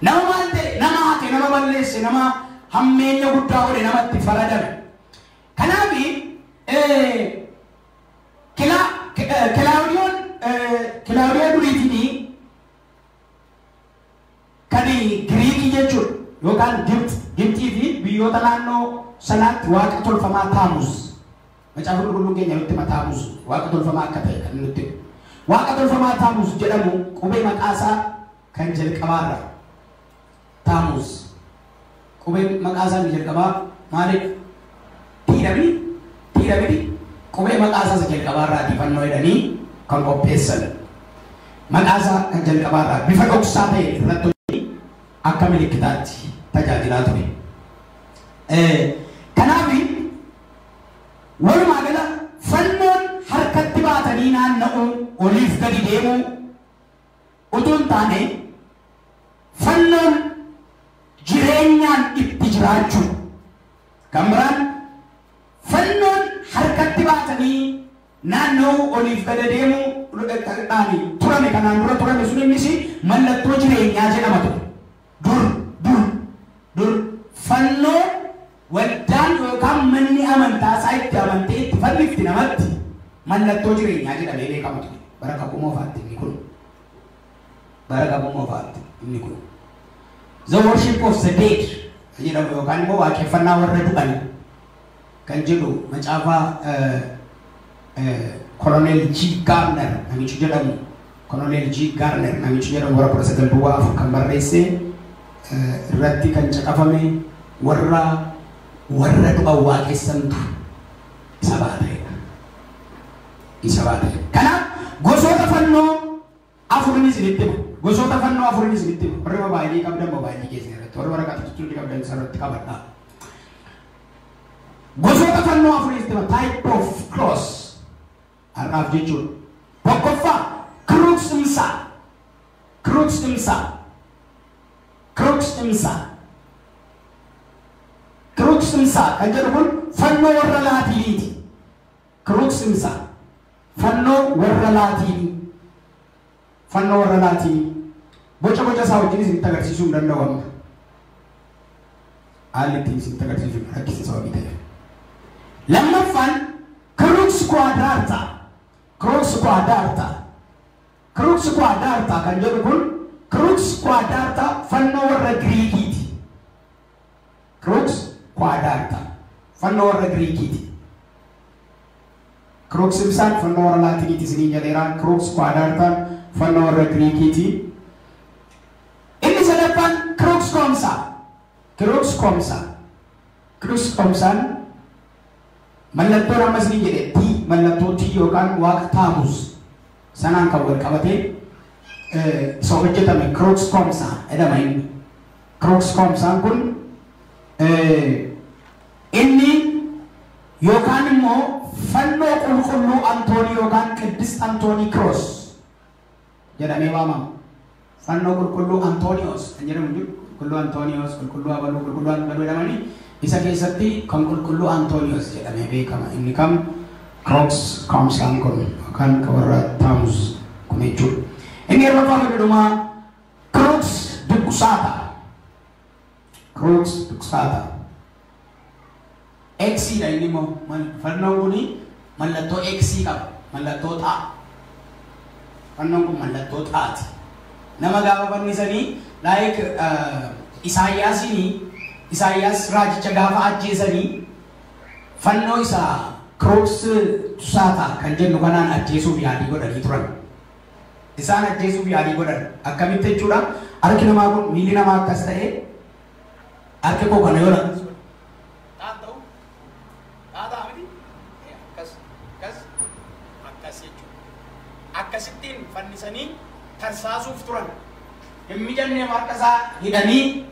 Nama maal ta'e nama hate nama balleesse nama hammeenya guddaa godhe namatti faradame. Kanaaf Kilaawudiyoon Kilaawudiyoo duriitiin kan Giriikii jechuudha yookaan Gibxii fi biyyoota naannoo sanaatti waaqa tolfamaa Taamuuz. Macaafa qulqulluun keenya nutti hima Taamuuz waaqa tolfamaa akka ta'e kan nutti himu. Waaqa tolfamaa Taamuuz jedhamu qubee maqaa isaa kan jalqabaarra. Taamuuz qubee maqaa isaa inni jalqabaa maaliif? Tiidhamini tiidhamini qubee maqaa isaa isa jalqabaarraati fannoo jedhanii kan qopheessan. Maqaa isaa kan jalqabaarraa bifa dhoksaa ta'e irratti akka milikkitaatti tajaajilaa ture. Kanaaf walumaa gala fannoon harkatti baatanii naanna'uu oliif gadi deemuu utuu hin taane fannoon jireenyaan itti jiraachuu. Kan biraan fannoon harkatti baatanii naanna'uu oliif gadi deemuu turame kanaan dura turame sun innis mallattoo jireenyaa jedhama ture. Fannoo waldaan yookaan manni amantaa isaa itti amantee itti fannifti namatti mallattoo jireenyaa jedhamee beekamu ture. Bara kakuu moofaatti inni kun. Bara kakuu moofaatti inni kun. The worship of the dead jedhamu yookaan immoo waaqeffannaa warra du'anii kan jedhu macaafa Colonel G. Garner namichi jedhamu, Colonel G. Garner namichi jedhamu bara 1904 kan barreesse irratti kan caqafame warra du'an waaqessantu isa baata'edha. Isa baata'edha. Kanaaf gosoota fannoo afurinis isinitti hima. Gosoota fannoo afurinis isinitti hima. Warri mobaayilii qabdan mobaayilii keessa irratti, warri waraqaa tuttuutti qabdan isarratti qabadhaa. Gosoota fannoo afurinis hima. Type of cross har'aaf jechuudha. Tokkoffaa crux imsa. Crux imsa. Crux imsa. Crux imsa kan jedhu kun fannoo warra Laatiiniiti. Crux imsa. Fannoo warra Laatiinii. Fannoo warra Laatiinii. Boca boca isaa wajjin isinitti agarsiisuu hin danda'u amma. Haalli ittiin isinitti agarsiisuu rakkisa sababii ta'eef. Lammaffaan crux quadrata. Crux quadrata. Crux quadrata kan jedhu kun crux quadrata fannoo warra Giriikiiti. Crux quadrata fannoo warra Giriikiiti. Crux imsaan fannoo warra Laatiiniiti isiniin jedheera. Crux quadrataan fannoo warra Giriikiiti. Inni sadaffaan crux comsa. Crux comsa. Crux comsaan mallattoon amma isiniin jedhe T, mallattoo T yookaan waaqa Taamus sanaan kan wal qabatee isa hojjetame crux comsa jedhama inni. Crux comsaan kun inni yookaan immoo fannoo qulqulluu Antoonii yookaan Qiddist Antoonii Cross jedhamee waamama. Fannoo qulqulluu Antooniyoos kan jedhamu jiru. Qulqulluu Antooniyoos, qulqulluu Abaluu, qulqulluu Abaluu jedhamanii isa keessatti kan qulqulluu Antooniyoos jedhamee beekama. Inni kam Crux comsaan kun yookaan kan warra Taamus kun jechuudha. Inni arfaffaa fedhudhumaa Crux decussata. Crux decussata. X dha inni immoo fannoon kun mallattoo X qaba. Mallattoo xaa. Fannoon kun mallattoo xaati. Nama gaafa fannisanii like Isaayyaas raajicha gaafa ajjeesanii fannoo isaa Crux decussata kan jennu kanaan ajjeesuuf yaalii godhanii turan. Isaan ajjeesuuf yaalii godhan. Akkamitti jechuudha? Harki namaa kun miilli namaa akkas ta'e harki koo kana yoo akkas godhe xaan ta'u xaa ta'a miti? Akkas akkas akkas jechuudha. Akkasittiin fannisanii tarsaasuuf turan. Hin mijanneef harka isaa hidhanii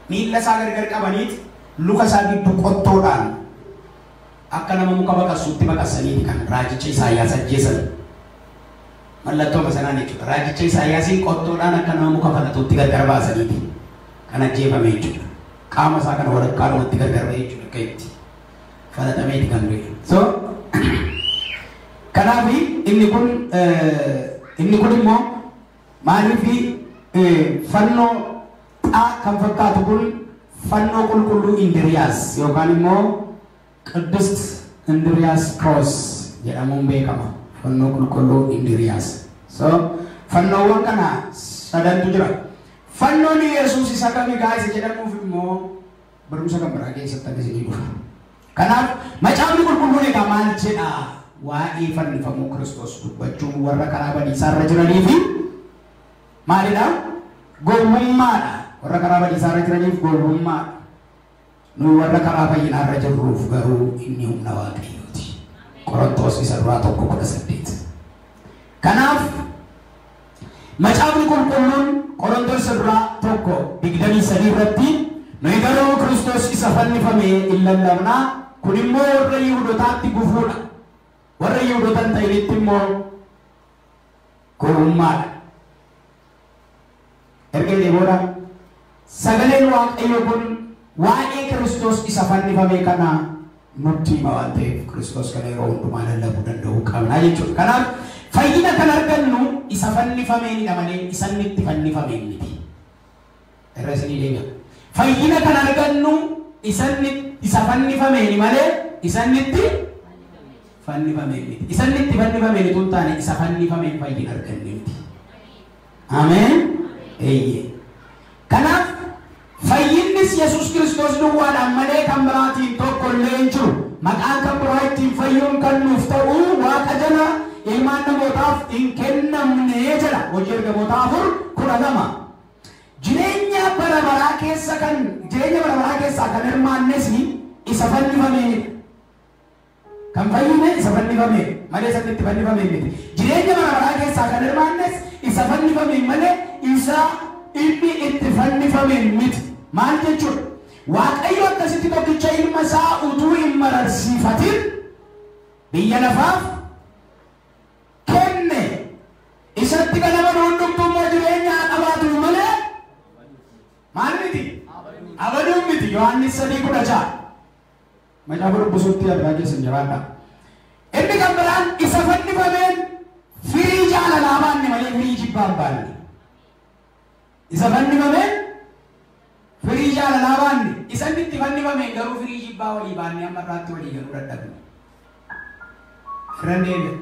miilla isaa gargar qabaniit luka isaa gidduu qottoodhaan akka nama muka baqassuutti baqassaniiti kan raajicha Isaayyaas ajjeesan. Mallattoo sanaan jechuudha. Raajicha Isaayyaasiin qottoodhaan akka nama muka falatuutti gargar baasaniiti kan ajjeefame jechuudha. Qaama isaa kana walakkaadhumatti gargar ba'e jechuudha akka itti falatameeti kan du'e. So kanaaf inni kun immoo maaliif fannoo xaa kan fakkaatu kun fannoo qulqulluu Indiriyaas yookaan immoo Qiddist Indiriyaas Cross jedhamuun beekama. Fannoo qulqulluu Indiriyaas. So fannoowwan kana sadantu jira. Fannoon Yesuus isa kami gaa'isa jedhamuuf immoo barumsa kan biraa keessatti akka isinii dhufa. Kanaaf macaafni qulqulluun egaa maal jedhaa? Waa'ee fannifamuu Kiristoos dubbachuun warra karaa badiisaarra jiranii fi maalidha? Gowwummaadha. Warra karaa badiisaarra jiraniif gowwummaadha. Nu warra karaa fayyinaarra jirruuf garuu inni humna Waaqayyooti. Qorontoos isa duraa 1:18. Kanaaf macaafni qulqulluun Qorontoos isa duraa 1:23 irratti nuyi garuu Kiristoos isa fannifame hin lallabnaa, kun immoo warra Yihuudootaatti gufuudha. Warra Yihuudoota hin ta'initti immoo gowwummaadha. Erga jedhee booda sagaleen Waaqayyoo kun waa'ee Kiristoos isa fannifame kana nutti hima waan ta'eef Kiristoos kana yeroo hundumaa lallabuu danda'uu qabna jechuudha. Kanaaf fayyina kan argannu isa fannifameenidha malee isa inni itti fannifameen miti. Irra isinii deebi'a. Fayyina kan argannu isa fannifameen malee isannitti fannifameen miti. Isannitti fannifameen utuu hin taane isa fannifameen fayyina arganne miti. Ameen. Eeyyee. Kanaaf fayyinnis Yesuus Kiristoos duwwaadhaan malee kan biraatiin tokko illee hin jiru. Maqaan kan biraa ittiin fayyuun kan nuuf ta'u Waaqa jala ilmaan namootaaf hin kennamne jedha. Hojii Ergamootaa 4:12. Jireenya bara baraa keessa kan jireenya bara baraa keessaa kan hirmaannes isa fannifameenidha. Kan fayyine isa fannifameen malee isa itti fannifameen miti. Jireenya bara baraa keessaa kan hirmaannes isa fannifameen malee isa inni itti fannifameen miti. Maal jechuudha? Waaqayyo akkasitti tokkicha ilma isaa utuu hin mararsiifatin biyya lafaaf kenne. Isatti kan amanu hundumtuu immoo jireenya haa qabaatu malee maal miti? Abaduun miti. Yohaannis 3:16. Macaafa dubbisuutti argaa keessan jiraadha. Inni kan biraan isa fannifameen firii jaalalaa baanne malee firii jibbaa hin baanne. Isa fannifameen firii jaalalaa baanne. Isa inni itti fannifameen garuu firii jibbaa walii baanne amma irraatti walii galuu dadhabne. Irra deebi'a.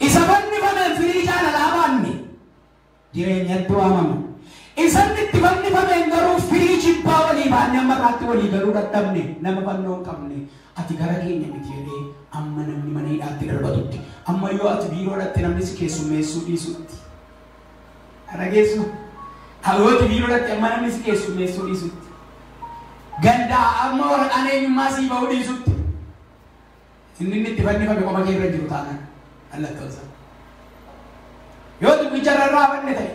Isa fannifameen firii jaalalaa baanne jireenyatti waamama. Isa inni itti fannifameen garuu firii jibbaa walii baanne amma irraatti walii galuu dadhabne. Nama fannoo hin qabne ati gara keenya miti jedhee amma namni mana hidhaatti darbatutti, amma yoo ati biiroodhaatti namni si keessummeessuu dhiisutti. Dhageessu? Yoo ati biiroodhaatti amma namni si keessummeessuu dhiisutti. Gandaa amma waraqaan eenyummaa sii ba'uu dhiisutti. Inni inni itti fannifame qoma kee irra jiru taanaan mallattoon isaa. Yoo dubbicha irra raafanne ta'e.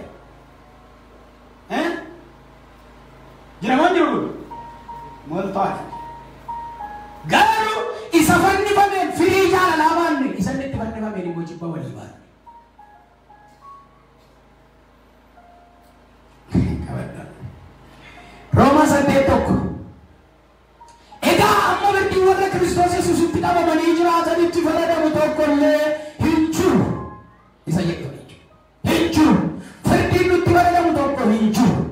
Jira moo hin jiru kun? Moltoodha. Garuu isa fannifameen firii jaalalaa baanne, isa inni itti fannifameen immoo jibba walii baanne. Qabadhaa. Roomaa 8:1. Egaa amma birdiin warra Kiristoos Yesuusitti qabamanii jiraatanitti faradamu tokko illee hin jiru. Isa jedhu hin jiru. Firdiin nutti faradamu tokko hin jiru.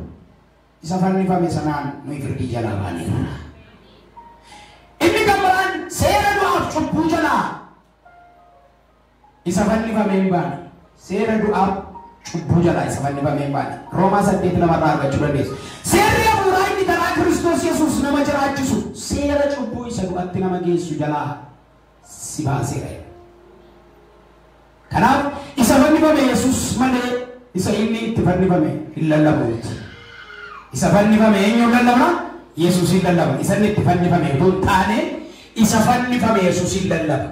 Isa fannifame sanaan nuyi firdii jalaa baaneerra. Inni kan biraan seera du'aaf cubbuu jalaa isa fannifame hin baane. Seera du'aaf cubbuu jalaa isa fannifame hin baane. Roomaa 8:2 irraa argachuu dandeessu. Seerri hafuuraa inni karaa Kiristoos Yesuus nama jiraachisu seera cubbuu isa du'atti nama geessu jalaa si baaseera. Kanaaf isa fannifame Yesuus malee isa inni itti fannifame hin lallabuuti. Isa fannifame eenyuun lallabna? Yesuus hin lallaba. Isa inni itti fannifame utuu hin taane isa fannifame Yesuus hin lallaba.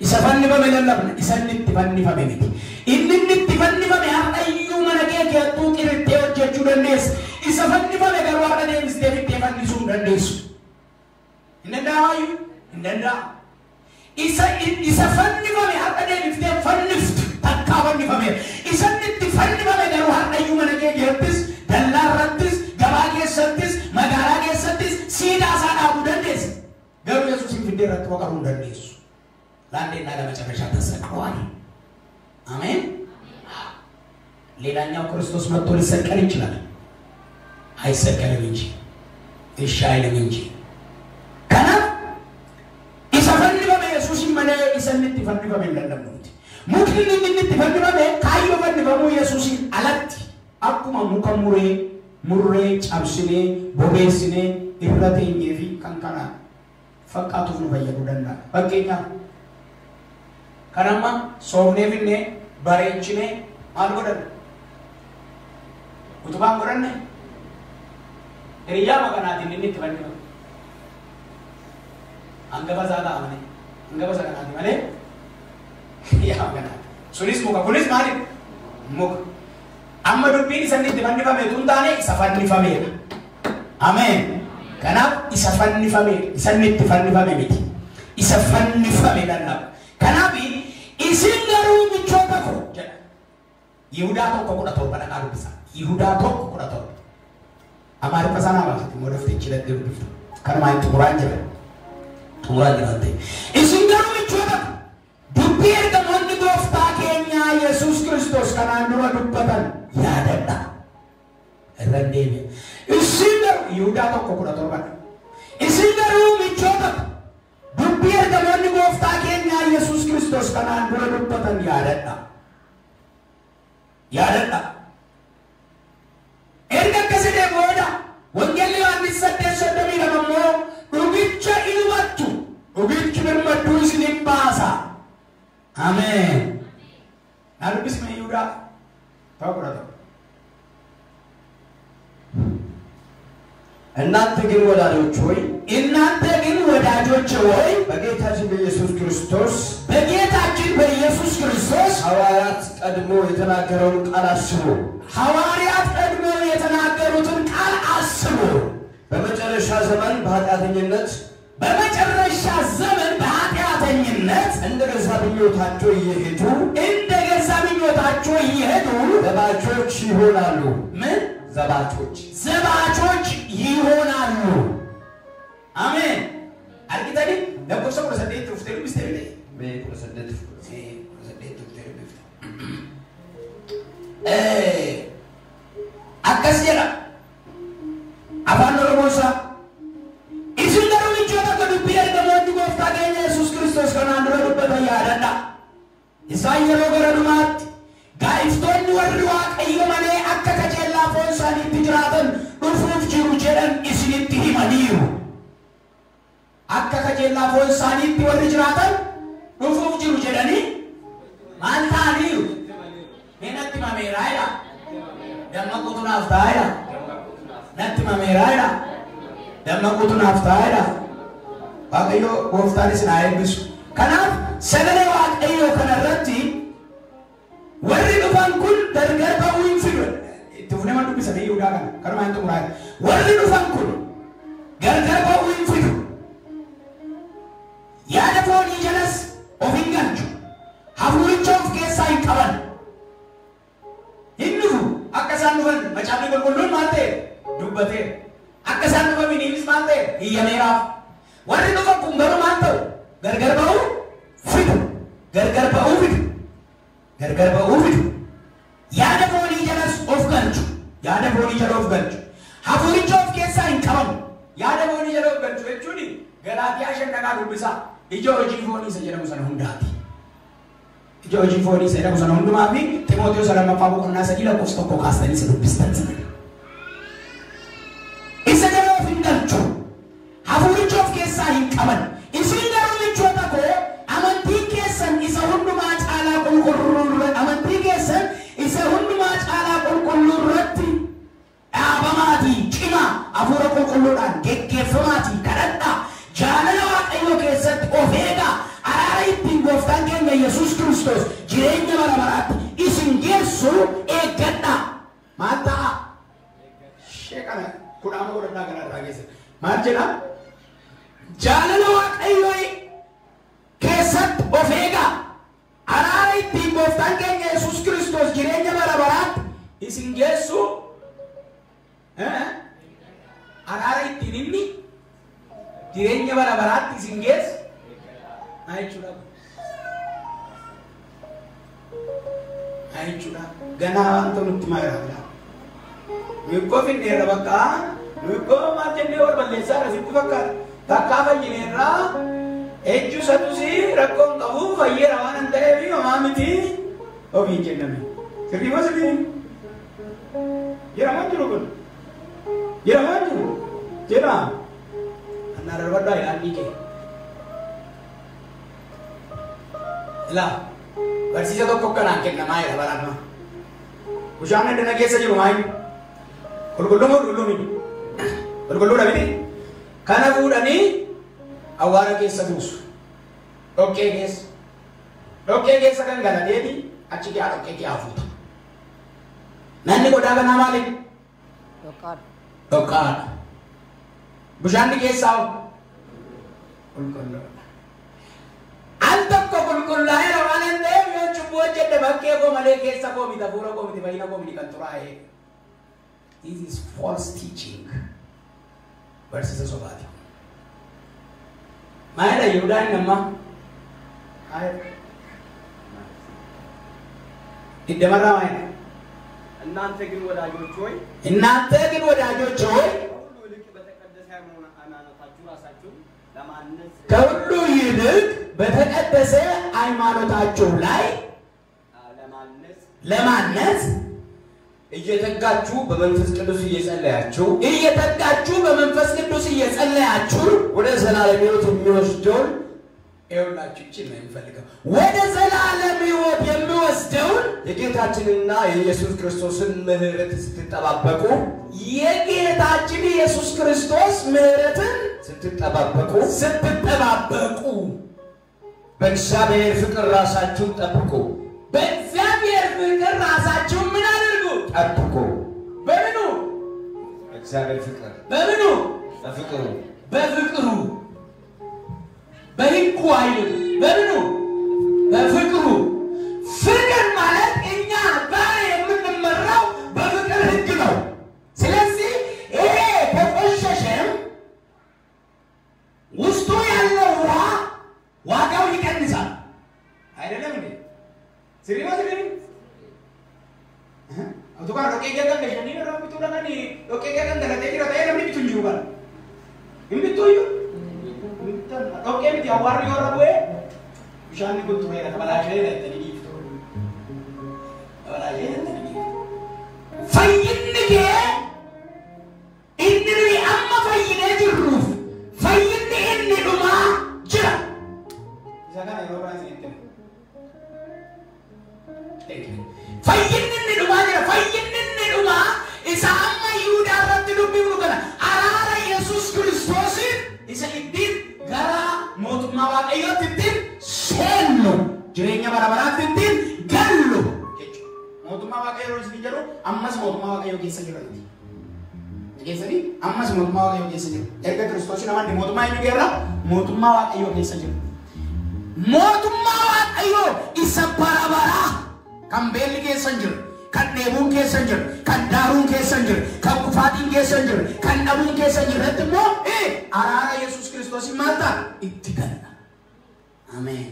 Isa fannifame lallabna, isa inni itti fannifame miti. Inni inni itti fannifame har'a iyyuu mana kee keettuu qirittee hojjechuu dandeessa. Isa fannifame garuu har'a deebistee fittee fannisuu hin dandeessu. Hin danda'amaayyuu? Hin danda'amu. Isa fannifame har'a deebiftee fanniftu takkaa fannifame. Isa inni itti fannifame garuu har'a iyyuu mana kee keettis, dallaa irrattis, gabaa keessattis, magaalaa keessattis siidaa isaa dhaabuu dandeessa. Garuu Yesuusin fiddee irratti waqaruu hin dandeessu. ለአንዴና ለመጨረሻ ተሰቅሏል። አሜን። ሌላኛው ክርስቶስ መጥቶ ሊሰቀል ይችላል። አይሰቀልም እንጂ እሺ አይልም እንጂ። Kanaaf isa fannifame Yesuusin malee isa inni itti fannifame hin lallabnuuti. Mukni inni itti fannifame kaayyoo fannifamuu Yesuusin alatti akkuma muka muree murree cabsinee bobeessinee irra teenyee fi kan kana fakkaatuuf nu fayyaduu danda'a. Fakkeenyaaf kan amma soofnee finnee bareechinee maal godhanne? Utubaan godhanne? Hiriyyaa makanaatiin inni itti fannifame. Hangafa isaa ta'a malee. Hangafa isa kanaati malee hiriyyaa makanaati. Sunis muka. Kunis maali? Muka. Amma dubbiin isa inni itti fannifame utuu hin taane isa fannifameedha. Ameen. Kanaaf isa fannifame, isa inni itti fannifame miti. Isa fannifame lallaba. Kanaaf isin garuu michoota koo jedha. Yihudaa 1:17 dhaqaa dubbisa. Yihudaa 1:17. Amaariffa sanaa baasati immoo daftee cidhattee dubbifta. Kanumaan xumuraan jira. Xumuraan jira waan ta'eef. Isin garuu michoota koo dubbii ergamoonni gooftaa keenyaa Yesuus Kiristoos kanaan dura dubbatan yaadadha. Irra deebi'a. Isin garuu Yihudaa 1:17. Isin garuu michoota dubbii ergamoonni gooftaa keenyaa Yesuus Kiristoos kanaan dura dubbatan yaadadha. Yaadadha. Erga akkas jedhee booda Wangeelli Yohaannis 8:32 immoo dhugicha in hubattu, dhugichi birmadduu isiniin baasa. Ameen. Naa dubbisme Yihudaa 1:17. እናንተ ግን ወዳጆች ሆይ እናንተ ግን ወዳጆች ሆይ በጌታችን በኢየሱስ ክርስቶስ በጌታችን በኢየሱስ ክርስቶስ ሐዋርያት ቀድሞ የተናገረውን ቃል አስቡ። ሐዋርያት ቀድሞ የተናገሩትን ቃል አስቡ። በመጨረሻ ዘመን በኃጢአተኝነት በመጨረሻ ዘመን በኃጢአተኝነት እንደ ገዛ ምኞታቸው እየሄዱ እንደ ገዛ ምኞታቸው እየሄዱ ዘባቾች ይሆናሉ። ምን ዘባቾች ዘባቾች ይሆናሉ። አሜን። አርጊተኒ ለኮሰ 18 ኡፍቴ ዱብስቴ ቢለ በ18 18 ኡፍቴ ዱብስቴ akkas jedha afaan Oromoosaa isin garuu michoota akka dubbii ergamoonni gooftaa keenya Yesuus Kiristoos kanaan dura dubbatan yaadadha. Isaan yeroo gara dhumaatti gaa'iftoonni warri Waaqayyo malee akka kajeellaa foon isaaniitti jiraatan dhufuuf jiru jedhan isinitti himaniiru. Akka kajeellaa foon isaaniitti warri jiraatan dhufuuf jiru jedhanii maal ta'aniiru? Mee natti himameeraa jedha. Dammaquutu naaf ta'a jedha. Natti himameeraa jedha. Dammaquutu naaf ta'a jedha. Waaqayyo gooftaan isin haa eebbisu. Kanaaf sagalee Waaqayyoo kanarratti warri dhufan kun gargar ba'uu hin fidu. Itti fufnee maal dubbisanii Yihudaa kana kanumaa hin xumuraa. Warri dhufan kun gargar ba'uu hin fidu. Yaada foonii jalas of hin galchu. Hafuuricha of keessaa hin qaban. Hin dhufu. Akka isaan dhufan macaafni qulqulluun maal ta'e dubbateera. Akka isaan dhufaniifis maal ta'e hiyyameeraaf. Warri dhufan kun garuu maal ta'u? Gargar ba'uu fidu. Gargar ba'uu fidu. Gargar ba'uu fidu. Yaada foonii jalas of galchu. Yaada foonii jala of galchu. Hafuuricha of keessaa hin qaban. Yaada foonii jala of galchu jechuun Galaatiyaa 5 dhaqaa dubbisaa. Ija hojii foonii isa jedhamu sana hundaati. Ija hojii foonii isa jedhamu sana hundumaa fi Ximootiyoos 2 boqonnaa 3 lakkoofsa 1 kaastanii isa dubbistan sana. Isa jala of hin galchu. Hafuuricha of keessaa hin qaban. Isin garuu michoota koo amantii keessan isa hundumaa caalaa qulqulluu amantii keessan isa hundumaa caalaa qulqulluu irratti dhaabamaatii cimaa hafuura qulqulluudhaan geggeeffamaatii kadhadhaa. Jaalala Waaqayyoo keessatti of eegaa. Araara ittiin gooftaan keenya Yesuus Kiristoos jireenya bara baraatti isin geessu eeggadhaa. Maal ta'a? Ishee kana kudhaama godhannaa kanarraa keessa. Maal jedhaa? Jaalala Waaqayyoo keessatti of eegaa. Araara ittiin gooftaan keenya Yesuus Kiristoos jireenya bara baraatti isin geessu araara ittiin inni jireenya bara baraatti isin geessu maal jechuudha? Maal jechuudha? Ganaa wanta nutti himaa jira. Nu ikkoo finneerra bakka nu ikkoo maal jennee wal balleessaa irra sitti fakkaata. Takkaa fayyineerraa ejju satus rakkoo hin qabu fayyeera waan hin ta'eef homaa miti ofiin jenname. Sirrii moo sirrii? Jira moo jiru kun? Jira moo jiru? Jira. Annaa darbadhaa ilaalli kee. Ilaa barsiisa tokko akkanaan kennamaa jira bara ammaa. Bishaan addana keessa jiru maayi? Qulqulluu moo qulqulluu miti? Qulqulluudha miti? Kana fuudhanii awwaara keessa buusu. Dhoqqee keessa. Dhoqqee keessa kan galateeti achi gaa dhoqqee kee hafuuta. Namni qodaa kanaa maali? Dhoqqaadha. Dhoqqaadha. Bishaanni keessaa hoo? Qulqulluudha. Al tokko qulqullaa'eera waan hin ta'eef yoo cubbuu hojjedhe bakkee koo malee keessa koo miti hafuura koo miti fayyina koo miti kan xuraa'e. This is false teaching. Barsiisa sobaati. Maalidha Yihudaan inni ammaa? Maalidha? Digdamarraa maalidha? እናንተ ግን ወዳጆች ሆይ እናንተ ግን ወዳጆች ሆይ ከሁሉ ይልቅ ከሁሉ ይልቅ በተቀደሰ ሃይማኖታችሁ ላይ ለማነጽ እየተጋችሁ በመንፈስ ቅዱስ እየጸለያችሁ እየተጋችሁ በመንፈስ ቅዱስ እየጸለያችሁ ወደ ዘላለም ሕይወት የሚወስደውን ይኸውላችሁ እቺን ነው የምፈልገው። ወደ ዘላለም ሕይወት የሚወስደውን የጌታችንና የኢየሱስ ክርስቶስን ምሕረት ስትጠባበቁ የጌታችን ኢየሱስ ክርስቶስ ምሕረትን ስትጠባበቁ ስትጠባበቁ በእግዚአብሔር ፍቅር ራሳችሁን ጠብቁ። በእግዚአብሔር ፍቅር ራሳችሁን ምን አድርጉ? ጠብቁ። በምኑ? በእግዚአብሔር ፍቅር በምኑ? በፍቅሩ በፍቅሩ በሕጉ አይልም። በምኑ? በፍቅሩ። ፍቅር ማለት እኛ ዛሬ የምንመራው በፍቅር ሕግ ነው። ስለዚህ ይሄ ከቆሸሸም ውስጡ ያለው ውሃ ዋጋው ይቀንሳል። አይደለም እንዴ? ስሪ ነው ስሪ Utuu dhoqqee keessa gashanii irraa bituu dhaqanii dhoqqee keessa dagatee jira ta'ee namni bitu hin jiru kana. Hin bittu iyyuu. Dhoqqee miti awwaarri yoo irra bu'ee bishaanni kun tureera kabalaasheera jettanii dhiiftu. Kabalaasheera jettanii dhiiftu. Fayyinni kee inni nuyi amma fayyinee jirruuf fayyinni inni dhumaa jira. Isa kana yeroo biraa isinitti himu. Fayyinni inni dhumaa jira. Fayyinni inni dhumaa isa amma Yihudaa irratti dubbifnu kana araara Yesuus Kiristoosiin isa ittiin gara mootummaa Waaqayyootti ittiin seennu jireenya bara baraatti ittiin gallu jechuudha. Mootummaa Waaqayyoo isin jedhu ammas mootummaa Waaqayyoo keessa jira nuti. Keessanii ammas mootummaa Waaqayyoo keessa jiru. Erga Kiristoosiin amanne mootummaa eenyu keessa? Mootummaa Waaqayyoo keessa jiru. Mootummaa Waaqayyoo isa bara baraa kan beelli keessa hin jirre, kan dheebuun keessa hin jirre, kan daaruun keessa hin jirre, kan kufaatiin keessa hin jirre, kan dhabuun keessa hin jirretti immoo araara Yesuus Kiristoosiin maal ta'a? Itti galla. Ameen.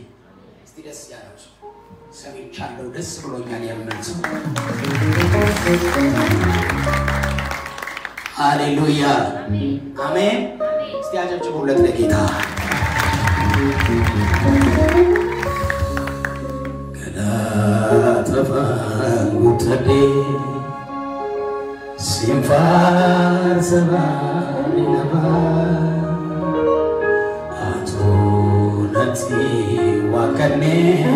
እስቲ ደስ ያለው ሰው ሰምቻለሁ፣ ደስ ብሎኛል የሚል ሰው ሃሌሉያ አሜን። እስቲ አጨብጭቡለት ለጌታ። Galatafaan guuttadhee siin faarsa baay'ee nafaa atoo natti waaqannee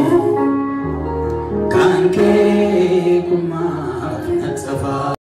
kan kee kumaaf na tafaa.